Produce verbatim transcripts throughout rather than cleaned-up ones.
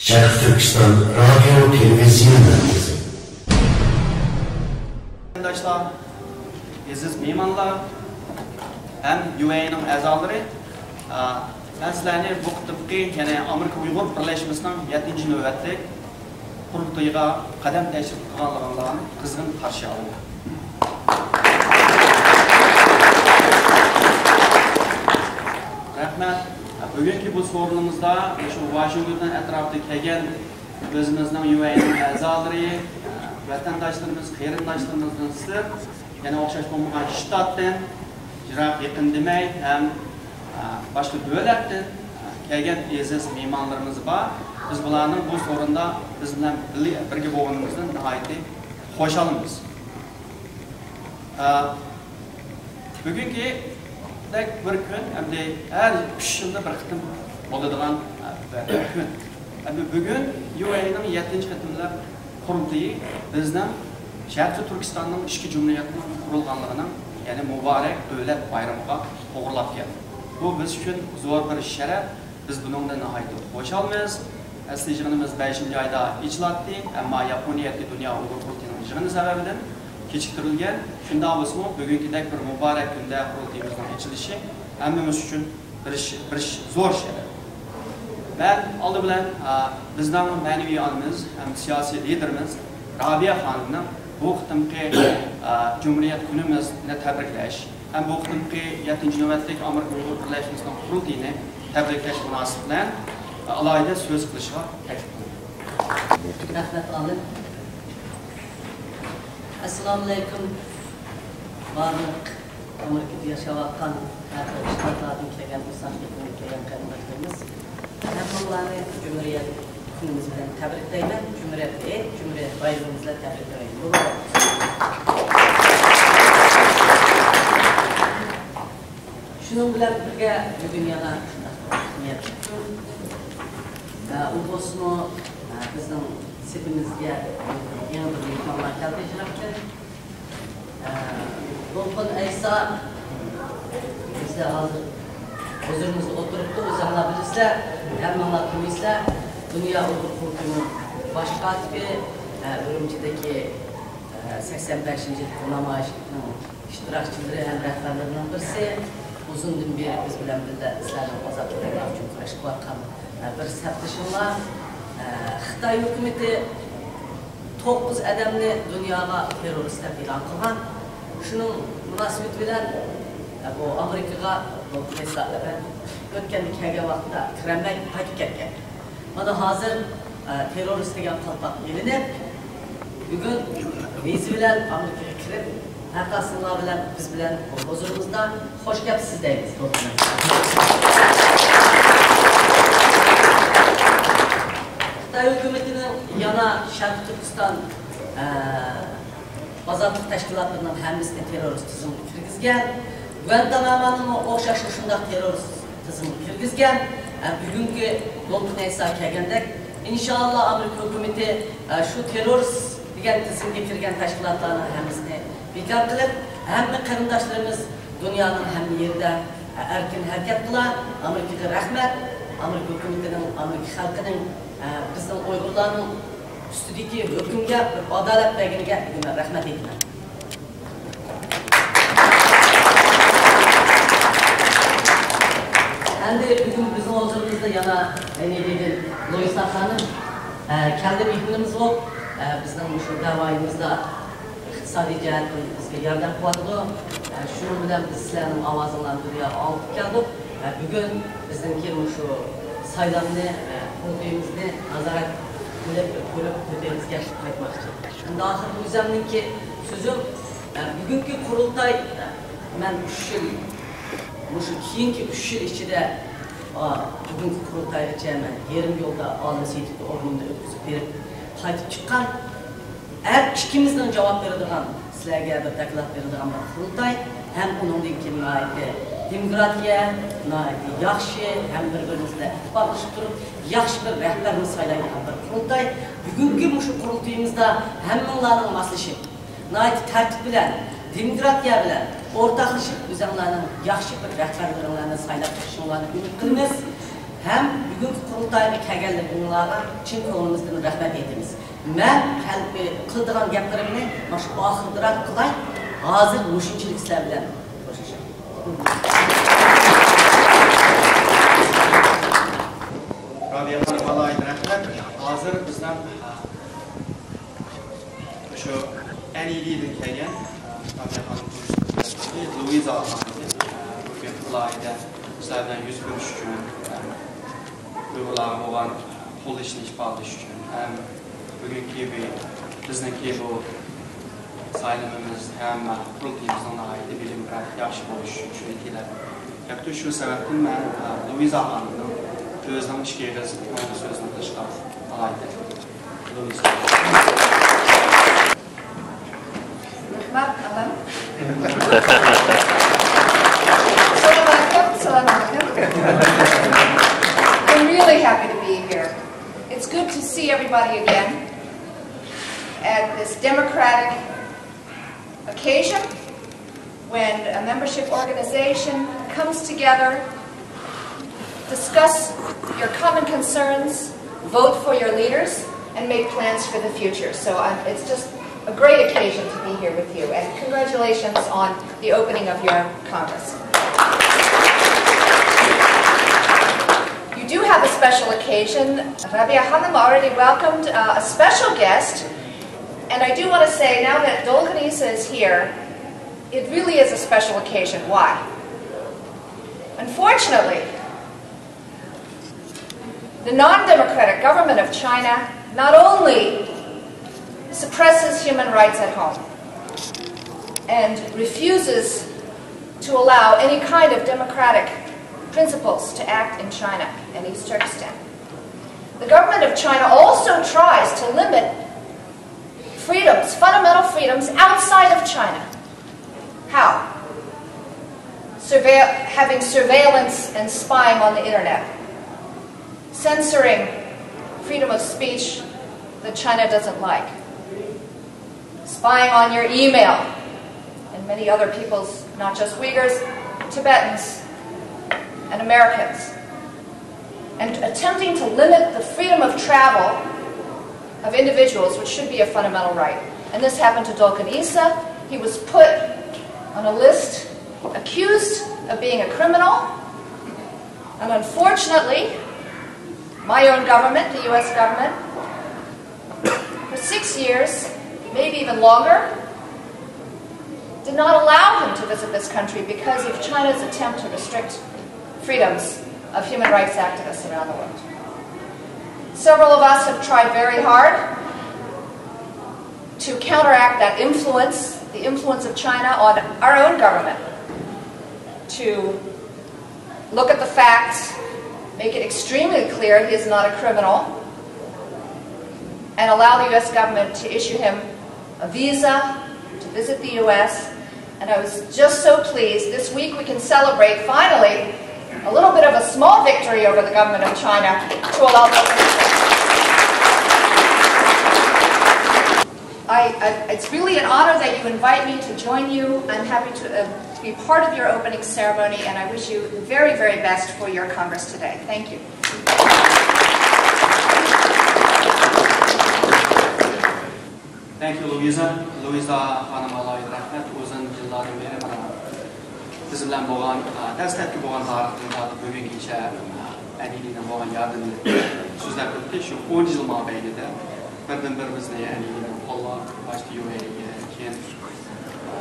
شەرقىي تۈركىستان رادىيو تېلېۋىزىيە مەركىزى. قېرىنداشلار، ئەزىز مېھمانلار ھەم يۇئەينىڭ ئەزالىرى، ئا، مەن سىلەرنى بۇ قېتىمقى، يەنى ئامېرىكا ئۇيغۇر بىرلەشمىسىنىڭ يەتتىنچى نۆۋەتلىك قۇرۇلتىيىغا قەدەم تەشرىپ قىلغانلىقىڭلارنى قىزغىن قارشى ئالىمەن. رەھمەت. بۈگۈنكى بۇ سورۇنىمىزدا شۇ ۋاشىنگتون ئەتراپىدا كەلگەن ئۆزىمىزنىڭ يۇئەينىڭ ئەزالىرى، ۋەتەنداشلىرىمىز، قېرىنداشلىرىمىزدىن سىرت، يەنە ئوخشاش بولمىغان شتاتتىن، يىراق يېقىن دېمەي ھەم، ئە، باشقا دۆلەتتىن، ئە، كەلگەن ئەزىز مېھمانلىرىمىز بار. بىز بۇلارنىڭ بۇ سورۇندا بىز بىلەن بىللە، بىرگە بولغىنىمىزدىن ناھايىتى خۇشالمىز. ئە، بۈگۈنكىدەك بىر كۈن، ئەمدى ھەر ئۈچ يىلدا بىر قېتىم بولىدىغان، ئە، بىر كۈن. ئەمدى بۈگۈن يۇئەينىڭ يەتتىنچى قېتىملىق قۇرۇلتىيى بىزنىڭ شەرقىي تۈركىستاننىڭ ئىككى جۇمھۇرىيەتنىڭ قۇرۇلغانلىقىنىڭ، يەنى مۇبارەك دۆلەت بايرىمىغا توغرىلاپ كەلدى. بۇ بىز ئۈچۈن زور بىر شەرەپ. بىز بۇنىڭدىن ناھايىتى خۇشالمىز. ئەسلى يىغىنىمىز بەشىنچى ئايدا ئېچىلاتتى، ئەمما ياپونىيەدىكى دۇنيا ئۇيغۇر قۇرۇلتىيىنىڭ يىغىنى سەۋەبىدىن كېچىكتۈرۈلگەن. شۇنداق بولسىمۇ، بۈگۈنكىدەك بىر مۇبارەك كۈندە قۇرۇلتىيىمىزنىڭ ئېچىلىشى ھەممىمىز ئۈچۈن بىر، بىر زور شەرەپ. مەن ئالدى بىلەن، ئا، بىزنىڭ مەنىۋى ئانىمىز ھەم سىياسىي لىدېرىمىز رابىيە خانىمنىڭ بۇ قېتىمقى، ئا، جۇمھۇرىيەت كۈنىمىزنى تەبرىكلەش ھەم بۇ قېتىمقى يەتتىنچى نۆۋەتلىك ئامېرىكا ئۇيغۇر بىرلەشمىسىنىڭ قۇرۇلتىيىنى تەبرىكلەش مۇناسىۋىتى بىلەن ئالاھىدە سۆز قىلىشقا تەكلىپ قىلدىم. رەھمەت، ئالىم. ئەسسالامۇئەلەيكۇم، بارلىق ئامېرىكىدا ياشاۋاتقان ھەر خىل شتاتلاردىن كەلگەن، ئۇزاق يېقىندىن كەلگەن قېرىنداشلىرىمىز. ھەممىڭلارنى جۇمھۇرىيەت كۈنىمىز بىلەن تەبرىكلەيمەن. جۇمھۇرىيەت ھېيت، جۇمھۇرىيەت بايرىمىمىز بىلەن تەبرىكلەيمەن. مۇبارەك بولسۇن. شۇنىڭ بىلەن بىرگە، بۈگۈن يەنە شۇنداق بىر ئەھمىيەتلىك كۈن. ئە، ئۇ بولسىمۇ، ئە، بىزنىڭ سېپىمىزگە يېڭى بىر مېھمانلار كەلدى يىراقتىن. ئە، دولقۇن ئەيسا بىزدە ھازىر ھۇزۇرىمىزدا ئولتۇرۇپتۇ، ئۆزۈڭلار بىلىسىلەر، ھەممىڭلار تونۇيسىلەر. دۇنيا ئۇيغۇر قۇرۇلتىيىنىڭ باش كاتىپى، ئە، ئۈرۈمچىدىكى، ئە، سەكسەن بەشىنچى يىللىق نامايىشنىڭ ئىشتىراكچىلىرى ھەم رەھبەرلىرىنىڭ بىرسى. ئۇزۇندىن بېرى بىز بىلەن بىللە سىلەرنىڭ ئازادلىقىڭلار ئۈچۈن كۈرەش قىلىۋاتقان، ئە، بىر سەپدىشىڭلار. ئە، خىتاي ھۆكۈمىتى توققۇز ئادەمنى دۇنياغا تېررورىست دەپ ئېلان قىلغان. شۇنىڭ مۇناسىۋىتى بىلەن، ئە، بۇ ئامېرىكىغا بۇ ئۆتكەندە كەلگەن ۋاقىتتا كىرەلمەي قايتىپ كەتكەن. مانا ھازىر، ئە، تېررورىست دېگەن قالپاق ئېلىنىپ، بۈگۈن ۋىزا بىلەن ئامېرىكىغا كىرىپ، ھەرقايسىڭلار بىلەن، بىز بىلەن ھۇزۇرىمىزدا خوش كەپسىز دەيمىز. خىتاي ھۆكۈمىتىنىڭ يەنە شەرقىي تۈركىستان، ئە، ئازادلىق تەشكىلاتلىرىنىڭ ھەممىسىنى تېررورىست تىزىمغا كىرگۈزگەن. گۇەنتانامونىمۇ ئوخشاش شۇنداق تېررورىست تىزىمغا كىرگۈزگەن. ھە، بۈگۈنكى دولقۇن ئەيسا كەلگەندەك، ئىنشائاللا، ئامېرىكا ھۆكۈمىتى، ھە، شۇ تېررورىست دېگەن تىزىمگە كىرگەن تەشكىلاتلارنىڭ ھەممىسىنى بىكار قىلىپ، ھەممە قېرىنداشلىرىمىز دۇنيانىڭ ھەممە يېرىدە، ھە، ئەركىن ھەرىكەت قىلا. ئامېرىكىغا رەھمەت. ئامېرىكا ھۆكۈمىتىنىڭ، ئامېرىكا خەلقىنىڭ، ھە، بىزنىڭ ئۇيغۇرلارنىڭ ئۈستىدىكى ھۆكۈمگە بىر ئادالەت بەرگىنىگە بۈگۈن مەن رەھمەت ئېيتىمەن. ئەمدى بۈگۈن بىزنىڭ ھۇزۇرىمىزدا يەنە غەنىيدىن لۇئىسا خانىم، ئە، كەلدى مېھمىنىمىز بولۇپ، ئە، بىزنىڭ مۇشۇ دەۋايىمىزدا ئىقتىسادىي جەھەتتىن بىزگە ياردەم قىلىۋاتىدۇ. ئە، شۇنىڭ بىلەن بىز سىلەرنىڭ ئاۋازىڭلارنى دۇنياغا ئاڭلىتىپ كەلدۇق. ئە، بۈگۈن بىزنىڭكى مۇشۇ سايلامنى، ئە، قۇرۇلتىيىمىزنى نازارەت قىلىپ، كۆرۈپ، تۆپىمىزگە قايتماقچى. ئەمدى ئاخىرىدا ئۆزۈمنىڭكى سۆزۈم، ئە، بۈگۈنكى قۇرۇلتاي، ئە، مەن ئۈچ يىل، مۇشۇ كېيىنكى ئۈچ يىل ئىچىدە، ئا، بۈگۈنكى قۇرۇلتايغىچە مەن يېرىم يولدا ئالىم سېيىتوۋنى ئورنۇمدا ئۆتكۈزۈپ بېرىپ قايتىپ چىققان. ھەم ئىككىمىزنىڭ جاۋاب بېرىدىغان، سىلەرگە بىر دوكلات بېرىدىغان بىر قۇرۇلتاي، ھەم ئۇنىڭدىن كېيىن ناھايىتى دېموكراتىيە، ناھايىتى ياخشى، ھەم بىر-بىرىمىز بىلەن ئىتتىپاقلىشىپ تۇرۇپ، ياخشى بىر رەھبەرنى سايلايدىغان بىر قۇرۇلتاي. بۈگۈنكى مۇشۇ قۇرۇلتىيىمىزدا ھەممىڭلارنىڭ ماسلىشىپ، ناھايىتى تەرتىپ بىلەن، دېموكراتىيە بىلەن ئورتاقلىشىپ، ئۆزۈڭلارنىڭ ياخشى بىر رەھبەرلىرىڭلارنى سايلاپ چىقىشىڭلارنى ئۈمىد قىلىمىز. ھەم بۈگۈنكى قۇرۇلتايغا كەلگەنلىرىڭلارغا چىن كۆڭلىمىزدىن رەھمەت ئېيتىمىز. مەن قىلىدىغان گەپلىرىمنى مۇشۇ ئاخىرىراق قىلاي. ھازىر مۇشۇنچىلىك سىلەر بىلەن خوشلىشاي. رابىيە خانىم، ئالاھىدە رەھمەت. ھازىر بىزنىڭ، ئە، شۇ ئەن ئىدىدىن كەلگەن، ئە، رابىيە خانىم، لۇئىزا خانىم، ئە، بۈگۈن ئالاھىدە سىلەر بىلەن يۈز كۆرۈشۈش ئۈچۈن، ئە، ئۇيغۇرلارغا بولغان قوللىشىنى ئىپادىلەش ئۈچۈن ھەم بۈگۈنكى بى-، بىزنىڭكى بۇ سايلىمىمىز ھەم قۇرۇلتىيىمىزنىڭ ناھايىتى بىلىم بىلەن ياخشى بولۇشى ئۈچۈن تىلەپ كەپتۇ. شۇ سەۋەبتىن مەن، ئە، لۇئىزا خانىمنىڭ ئۆزىنىڭ ئىككى ئېغىز كۆڭۈل سۆزىنى قىلىشقا ئالاھىدە لۇئىزا. رەھمەت، ئالام. سالام ئەلەيكۇم، سالام ئەلەيكۇم. I'm really happy to be here. It's good to see everybody again at this democratic occasion when a membership organization comes together, discuss your common concerns, vote for your leaders, and make plans for the future. So um, it's just a great occasion to be here with you, and congratulations on the opening of your Congress. You do have a special occasion. Rabia Hanım already welcomed uh, a special guest, and I do want to say now that Dolkun Isa is here, it really is a special occasion. Why? Unfortunately, the non-democratic government of China not only suppresses human rights at home and refuses to allow any kind of democratic principles to act in China and East Turkestan. The government of China also tries to limit freedoms, fundamental freedoms outside of China. How? Surveil- having surveillance and spying on the internet, censoring freedom of speech that China doesn't like, spying on your email and many other people's, not just Uyghurs, Tibetans, and Americans, and attempting to limit the freedom of travel of individuals, which should be a fundamental right. And this happened to Dolkun Isa. He was put on a list, accused of being a criminal. And unfortunately, my own government, the U S government, for six years, maybe even longer, did not allow him to visit this country because of China's attempt to restrict freedoms of human rights activists around the world. Several of us have tried very hard to counteract that influence, the influence of China on our own government, to look at the facts, make it extremely clear he is not a criminal, and allow the U S government to issue him a visa to visit the U S. And I was just so pleased. This week we can celebrate, finally, a little bit of a small victory over the government of China to allow those. I, I, it's really an honor that you invite me to join you. I'm happy to uh, be part of your opening ceremony, and I wish you the very, very best for your Congress today. Thank you. Thank you, Louisa. لۇئىزا خانىمغا ئالاھىدە رەھمەت. ئۇزۇن يىللاردىن بېرى مانا بىز بىلەن بولغان، ئە، دەسلەپكى بولغان تارىختىن تارتىپ بۈگۈنگىچە، ئە، ئەنئەيدىنىڭ بولغان ياردىمىنى سۆزلەپ ئۆتتى. شۇ ئون يىل مابەينىدە بىردىن بىر بىزنى ئەنئەيدىنىڭ قوللاپ، باشتا يۇ ئەي ئېي، كېيىن، ئە،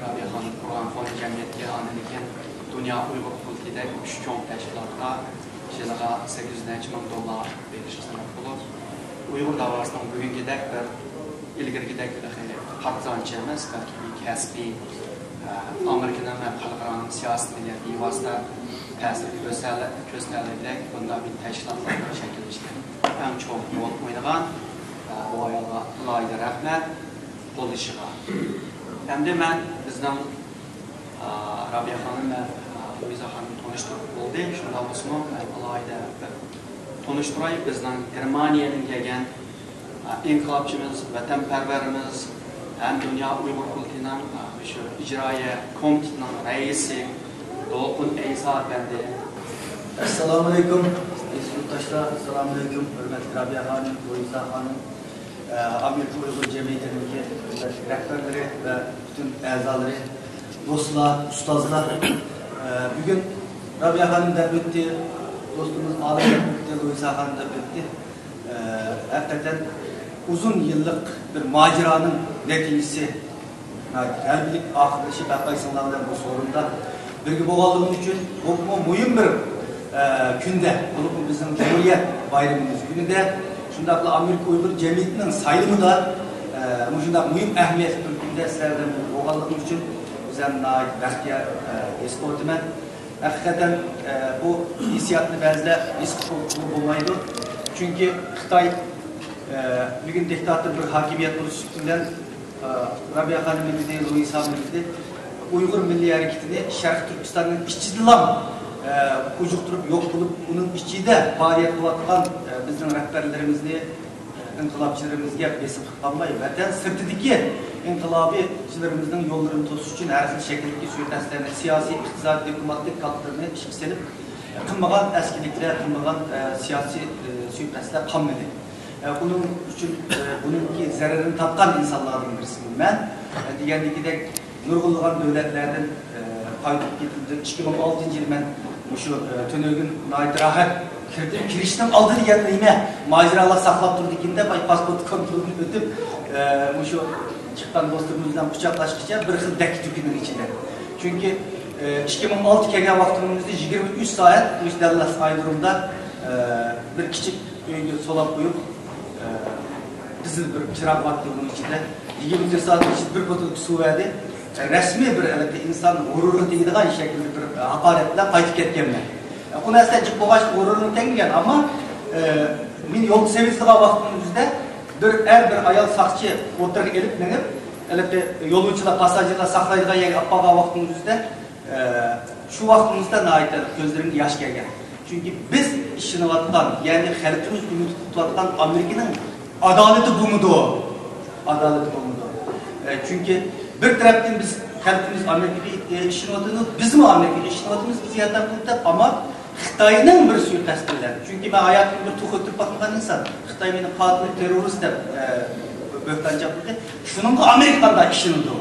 رابىيە خانىم قۇرغان فوند جەمئىيەتكە، ئاندىن كېيىن دۇنيا ئۇيغۇر قۇرۇلتىيىدەك ئۈچ چوڭ تەشكىلاتقا يىلىغا سەككىز يۈز نەچچە مىڭ دوللار بېرىشكە سەۋەب بولۇپ، ئۇيغۇر داۋاسىنىڭ بۈگۈنكىدەك بىر ئىلگىرىكىدەك تېخى پارتىزانچە ئەمەس، بەلكى بىر كەسپىي، ئە، ئامېرىكىنىڭ ھەم خەلقئارانىڭ سىياسىتىگە بىۋاسىتە تەسىر كۆرسەتە-، كۆرسىتەلەيدىغان بۇنداق بىر تەشكىلاتلارنىڭ شەكىللىنىشىدە ئەڭ چوڭ رول ئوينىغان، ئە، بۇ ئايالغا ئالاھىدە رەھمەت، قوللىشىغا. ئەمدى مەن بىزنىڭ ئا، رابىيە خانىم ۋە، ئا، لۇئىزا خانىمنى تونۇشتۇرۇپ بولدى. شۇنداق بولسىمۇ، مەن ئالاھىدە بىر تونۇشتۇراي. بىزنىڭ گېرمانىيەدىن كەلگەن، ئا، ئىنقىلابچىمىز، ۋەتەنپەرۋىرىمىز ھەم دۇنيا ئۇيغۇر قۇرۇلتىيىنىڭ، ئا، شۇ ئىجرائىيە كومىتېتىنىڭ رەئىسى دولقۇن ئەيسا ئەپەندى. ئەسسالامۇئەلەيكۇم، ئەزىز يۇرتداشلار، ئەسسالامۇئەلەيكۇم، ھۆرمەتلىك رابىيە خانىم، لۇئىزا خانىم، ئە، ئامېرىكا ئۇيغۇر جەمئىيىتىنىڭكى ھۆرمەتلىك رەھبەرلىرى ۋە پۈتۈن ئەزالىرى، دوستلار، ئۇستازلار. ئە، بۈگۈن رابىيە خانىم دەپ ئۆتتى، دوستىمىز ئالىم دەپ ئۆتتى، لۇئىزا خانىم دەپ ئۆتتى. ئە، ھەقىقەتەن ئۇزۇن يىللىق بىر ماجىرانىڭ نەتىجىسى، غەلىبىلىك ئاخىرلىشىپ، ھەر قايسىڭلار بىلەن بۇ سورۇندا بىرگە بولغانلىقىم ئۈچۈن، بولۇپمۇ مۇھىم بىر، ئە، كۈندە، بولۇپمۇ بىزنىڭ جۇمھۇرىيەت بايرىمىمىز كۈنىدە، شۇنداقلا ئامېرىكا ئۇيغۇر جەمئىيىتىنىڭ سايلىمىدا، ئە، مۇشۇنداق مۇھىم ئەھمىيەتلىك بىر كۈندە سىلەر بىلەن بىرگە بولغانلىقىم ئۈچۈن ئۆزۈمنى ناھايىتى بەختىيار، ئە، ھېس قىلىۋاتىمەن. ھەقىقەتەن، ئە، بۇ ھېسسىياتنى بەزىلەر ھېس قىلغىلى بولمايدۇ. چۈنكى خىتاي، ئە، بۈگۈن دىكتاتور بىر ھاكىمىيەت بولۇش سۈپىتى بىلەن، ئە، رابىيە خانىم دېدى، لۇئىزا خانىم دېدى، ئۇيغۇر مىللىي ھەرىكىتىنى شەرقىي تۈركىستاننىڭ ئىچىدىلا، ئە، ئۇجۇقتۇرۇپ يوق قىلىپ، ئۇنىڭ ئىچىدە پائالىيەت قىلىۋاتقان، ئە، بىزنىڭ رەھبەرلىرىمىزنى، ئە، ئىنقىلابچىلىرىمىزگە بېسىم قىلىپ قالماي، ۋەتەن سىرتىدىكى ئىنقىلابىيچىلىرىمىزنىڭ يوللىرىنى توسۇش ئۈچۈن ھەر خىل شەكىلدىكى سۇيىقەستلەرنى، سىياسىي، ئىقتىسادىي، دىپلوماتىك كاتلىرىنى ئىشقا سېلىپ، قىلمىغان ئەسكىلىكلەر، قىلمىغان، ئە، سىياسىي، ئە، سۇيىقەستلەر قالمىدى. ئە، ئۇنىڭ ئۈچۈن، ئە، بۇنىڭكى زەرىرىنى تارتقان ئىنسانلاردىن بىرسىمەن مەن. ئە، دېگەندىكىدەك، نۇرغۇنلىغان دۆلەتلەردىن، ئە، پايدا ئېلىپ كېتىلدى. ئىككى مىڭ ئالتىنچى يىلى مەن مۇشۇ، ئە، تۈنۈگۈن ناھايىتى راھەت كىردىم. كىرىشنىڭ ئالدىدا يەنە نېمە ماجىرالار ساقلاپ تۇرىدىكىن دەپ، ئاي، پاسپورت كونترولىدىن ئۆتۈپ، ئە، مۇشۇ چىققان دوستلىرىمىز بىلەن قۇچاقلاشقىچە بىر خىل دەككە-دۈككىنىڭ ئىچىدە. چۈنكى، ئە، ئىككى مىڭ ئالتە كەلگەن ۋاقتىمىزدا يىگىرمە ئۈچ سائەت مۇشۇ داللاس ئايرودرومدا، ئە، بىر كىچىك ئۆيگە سولاپ قويۇپ، ئە، قىزىل بىر چىراغ بارتى ئۇنىڭ ئىچىدە. يىگىرمە تۆت سائەتنىڭ ئىچىدە بىر بوتۇلكا سۇ بەردى. ئە، رەسمىي بىر، ئەلۋەتتە، ئىنسان غۇرۇرىغا تېگىدىغان شەكىلدە بىر، ئە، ھاقارەت بىلەن قايتىپ كەتكەنمەن. ئە، ئۇ نەرسىلەر جىق بولغاچقا غۇرۇرىنى تەڭلىگەن. ئەمما، ئە، مېنى يولغا سېلىۋېتىدىغان ۋاقتىمىزدا بىر ئەر، بىر ئايال ساقچى ئوتتۇرىغا ئېلىپ مېڭىپ، ھېلىقى يولۇچىلار، پاسساژىرلار ساقلايدىغان يەرگە ئاپارغان ۋاقتىمىزدا، ئە، شۇ ۋاقتىمىزدا ناھايىتى كۆزلىرىمگە ياش كەلگەن. چۈنكى بىز ئىشىنىۋاتقان، يەنى خەلقىمىز ئۈمىد قىلىۋاتقان ئامېرىكىنىڭ ئادالىتى بۇمىدۇ؟ ئادالىتى بۇمىدۇ؟ ئە، چۈنكى بىر تەرەپتىن بىز، خەلقىمىز ئامېرىكىغا، ئە، ئىشىنىۋاتىدۇ، بىزمۇ ئامېرىكىغا ئىشىنىۋاتىمىز، بىز ياردەم قىلدۇق دەپ، ئەمما خىتاينىڭ بىر سۇيىقەستى بىلەن، چۈنكى مەن ھاياتىمدا بىر توخۇ ئۆلتۈرۈپ باقمىغان ئىنسان، خىتاي مېنى قاتىل، تېررورىست دەپ، ئە، بۆھتان چاپلىدى. شۇنىڭغا ئامېرىكا قانداق ئىشىنىدۇ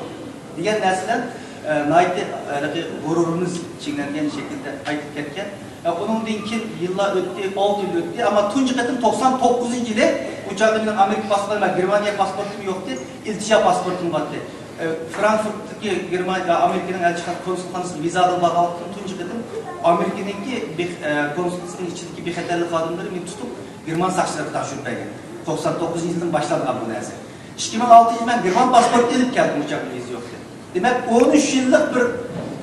دېگەن نەرسىلەر، ئە، ناھايىتى، ھېلىقى غۇرۇرىمىز چىڭلەنگەن شەكىلدە قايتىپ كەتكەن. ئە، ئۇنىڭدىن كېيىن يىللار ئۆتتى، ئالتە يىل ئۆتتى، ئەمما تۇنجى قېتىم توقسان توققۇزىنچى يىلى، ئۇ چاغدا مېنىڭ ئامېرىكا پاسپورتۇم، گېرمانىيە پاسپورتۇم يوقتى، ئىلتىجا پاسپورتۇم بارتى. ئە، فرانكفورتتىكى گېرمانىيە، ئامېرىكىنىڭ ئەلچىخانا كونسۇلخانىسىغا ۋىزاغا بارغان ۋاقتىم تۇنجى قېتىم ئامېرىكىنىڭكى بىخ-، ئە، كونسۇلخانىسىنىڭ ئىچىدىكى بىخەتەرلىك خادىملىرى مېنى تۇتۇپ، گېرمان ساقچىلىرىغا تاپشۇرۇپ بەرگەن. توقسان توققۇزىنچى يىلدىن باشلانغان بۇ نەرسە. ئىككى مىڭ ئالتىنچى يىلى مەن گېرمان پاسپورتى ئېلىپ كەلدىم، ئۇ چاغدا ۋىزا يوقتى. دېمەك، ئون ئۈچ يىللىق بىر،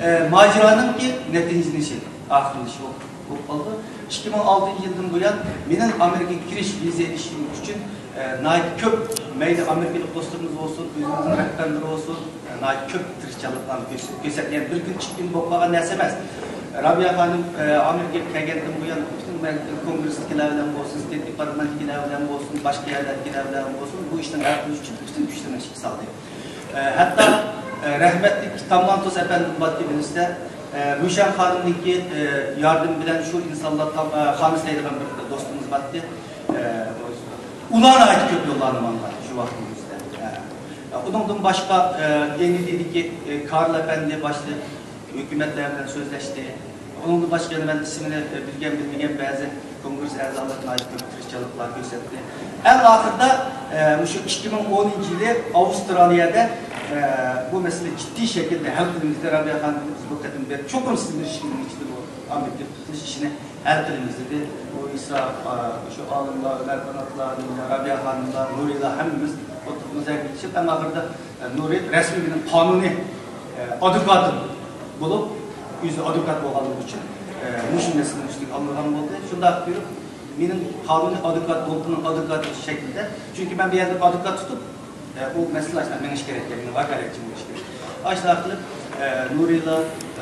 ئە، ماجىرانىڭكى نەتىجىلىنىشى، ئاخىرلىشىشى بولۇپ، بولۇپ قالدى. ئىككى مىڭ ئالتىنچى يىلدىن بۇيان مېنىڭ ئامېرىكىغا كىرىش، ۋىزا ئېلىشىم ئۈچۈن، ئە، ناھايىتى كۆپ، مەيلى ئامېرىكىلىق دوستلىرىمىز بولسۇن، ئۆزىمىزنىڭ رەھبەرلىرى بولسۇن، ئە، ناھايىتى كۆپ تىرىشچانلىقلارنى كۆرسەت-، كۆرسەتكەن. بىر كۈن، ئىككى كۈن بولۇپ قالغان نەرسە ئەمەس. رابىيە خانىم، ئە، ئامېرىكىغا كەلگەندىن بۇيان پۈتۈن مەركىزىي كونگرېسنىڭكىلەر بىلەن بولسۇن، ستېيت دېپارتمېنتنىڭكىلەر بىلەن بولسۇن، باشقا يەرلەردىكىلەر بىلەن بولسۇن، بۇ ئىشنىڭ ھەل قىلىش ئۈچۈن پۈتۈن كۈچلىرىنى ئىشقا سالدى. ئە، ھەتتا، ئە، رەھمەتلىك تاملانتوس ئەپەندىم بارتى، بىلىسىلەر، ئە، روشەن خانىمنىڭكى، ئە، ياردىمى بىلەن شۇ ئىنسانلار تام-، ئە، خانىس دەيدىغان بىر دوستىمىز بارتى. ئە، ئۇلار ناھايىتى كۆپ يوللارنى ماڭغان شۇ ۋاقتىمىزدا. ئە، ئۇنىڭدىن باشقا، ئە، ئېن ئېي تىدىكى، ئە، كارل ئەپەندى باشلىق ھۆكۈمەتلەر بىلەن سۆزلەشتى. ئۇنىڭدىن باشقا يەنە مەن ئىسمىنى، ئە، بىلگەن، بىلمىگەن بەزى كونگرېس ئەزالىرى ناھايىتى كۆپ تىرىشچانلىقلار كۆرسەتتى. ئەڭ ئاخىرىدا، ئە، مۇشۇ ئىككى مىڭ ئونىنچى يىلى ئاۋسترالىيەدە، ئە، بۇ مەسىلە جىددىي شەكىلدە ھەل قىلىنىشتا رابىيە خانىم، بىز بۇ قېتىم بىر چوقۇم سىزدىن ئىشىنىش ئىچىدە بۇ ئامېرىكا قىلىش ئىشىنى ھەل قىلىمىز دېدى. ئۇ ئىسا، ئا، شۇ ئالىملار، ئۆمەر قاناتلار، رابىيە خانىملار، نۇرىلار ھەممىمىز ئوتتۇرىمىزغا كېلىشىپ، ئەڭ ئاخىرىدا، ئە، نۇرى رەسمىي مېنىڭ قانۇنىي، ئە، ئادۋوكاتىم بولۇپ، ئۆزى ئادۋوكات بولغانلىقى ئۈچۈن، ئە، مۇشۇ مەسىلىنىڭ ئۈستىگە ئالىنغان بولدى. شۇنداق بۇيرۇپ، مېنىڭ قانۇنىي ئادۋوكات، دوكتورنىڭ ئادۋوكاتى شەكلىدە، چۈنكى مەن بۇ يەردە ئادۋوكات تۇتۇپ، ئە، ئۇ مەسىلە ئاشۇنداق مېڭىشى كېرەك، مېنىڭ ۋاكالەتچىم بولۇشى كېرەك. ئاشۇنداق قىلىپ، ئە، نۇرىلا،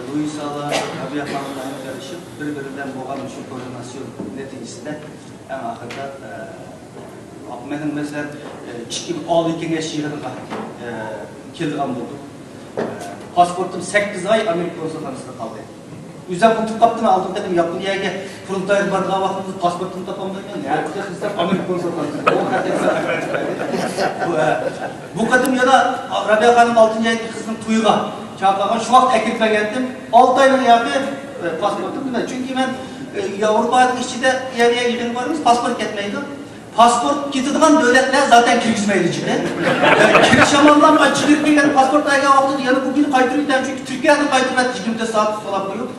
لۇئىسالا، رابىيە خانىملار ھەممە كېلىشىپ، بىر-بىرى بىلەن بولغان شۇ كوردىناتسىيون نەتىجىسىدە، ئەڭ ئاخىرىدا، ئە، مېنىڭ مەسىلەن، ئىككى ئالىي كېڭەش يىغىنىغا، ئە، كېلىدىغان بولدۇم. ئە، پاسپورتۇم سەككىز ئاي ئامېرىكا كونسۇلخانىسىدا قالدى. ئۆزۈم ئۇنتۇپ قاپتىمەن، ئالدىنقى قېتىم ياپونىيەگە قۇرۇلتايغا بارىدىغان ۋاقتىمدا پاسپورتنى تاپالمايمەن. ھەر قېتىم ئىزدەپ ئامېرىكا كونسۇلخانىسىدا. ئۇ خەتنى ئىزدەپ بۇ، ھە. بۇ قېتىم يەنە رابىيە خانىم ئالتىنچى ئايدىكى قىزنىڭ تويىغا چاقىرغان، شۇ ۋاقىت ئەكىرىپ بەرگەنتىم. ئالتە ئاينىڭ ياقى، ئە، پاسپورتىم بىلمەيمەن. چۈنكى مەن، ئە، ياۋروپانىڭ ئىچىدە يەر يەر يىغىنى بارمىز، پاسپورت كەتمەيدۇ. پاسپورت كېتىدىغان دۆلەتلەر زاتەن كىرگۈزمەيدۇ ئىچىگە. ئە، كىرىش ئاماللارمۇ ئىچىگە كىرىپ كەلگەن پاسپورت ئەگەر ۋاقتىدا يەنە بۇ كۈنى قايتۇرۇۋېتەم، چۈنكى تۈركىيەدىن قايتۇرۇۋەتتى يىگىرمە تۆت سائەت سوراپ قويۇپ.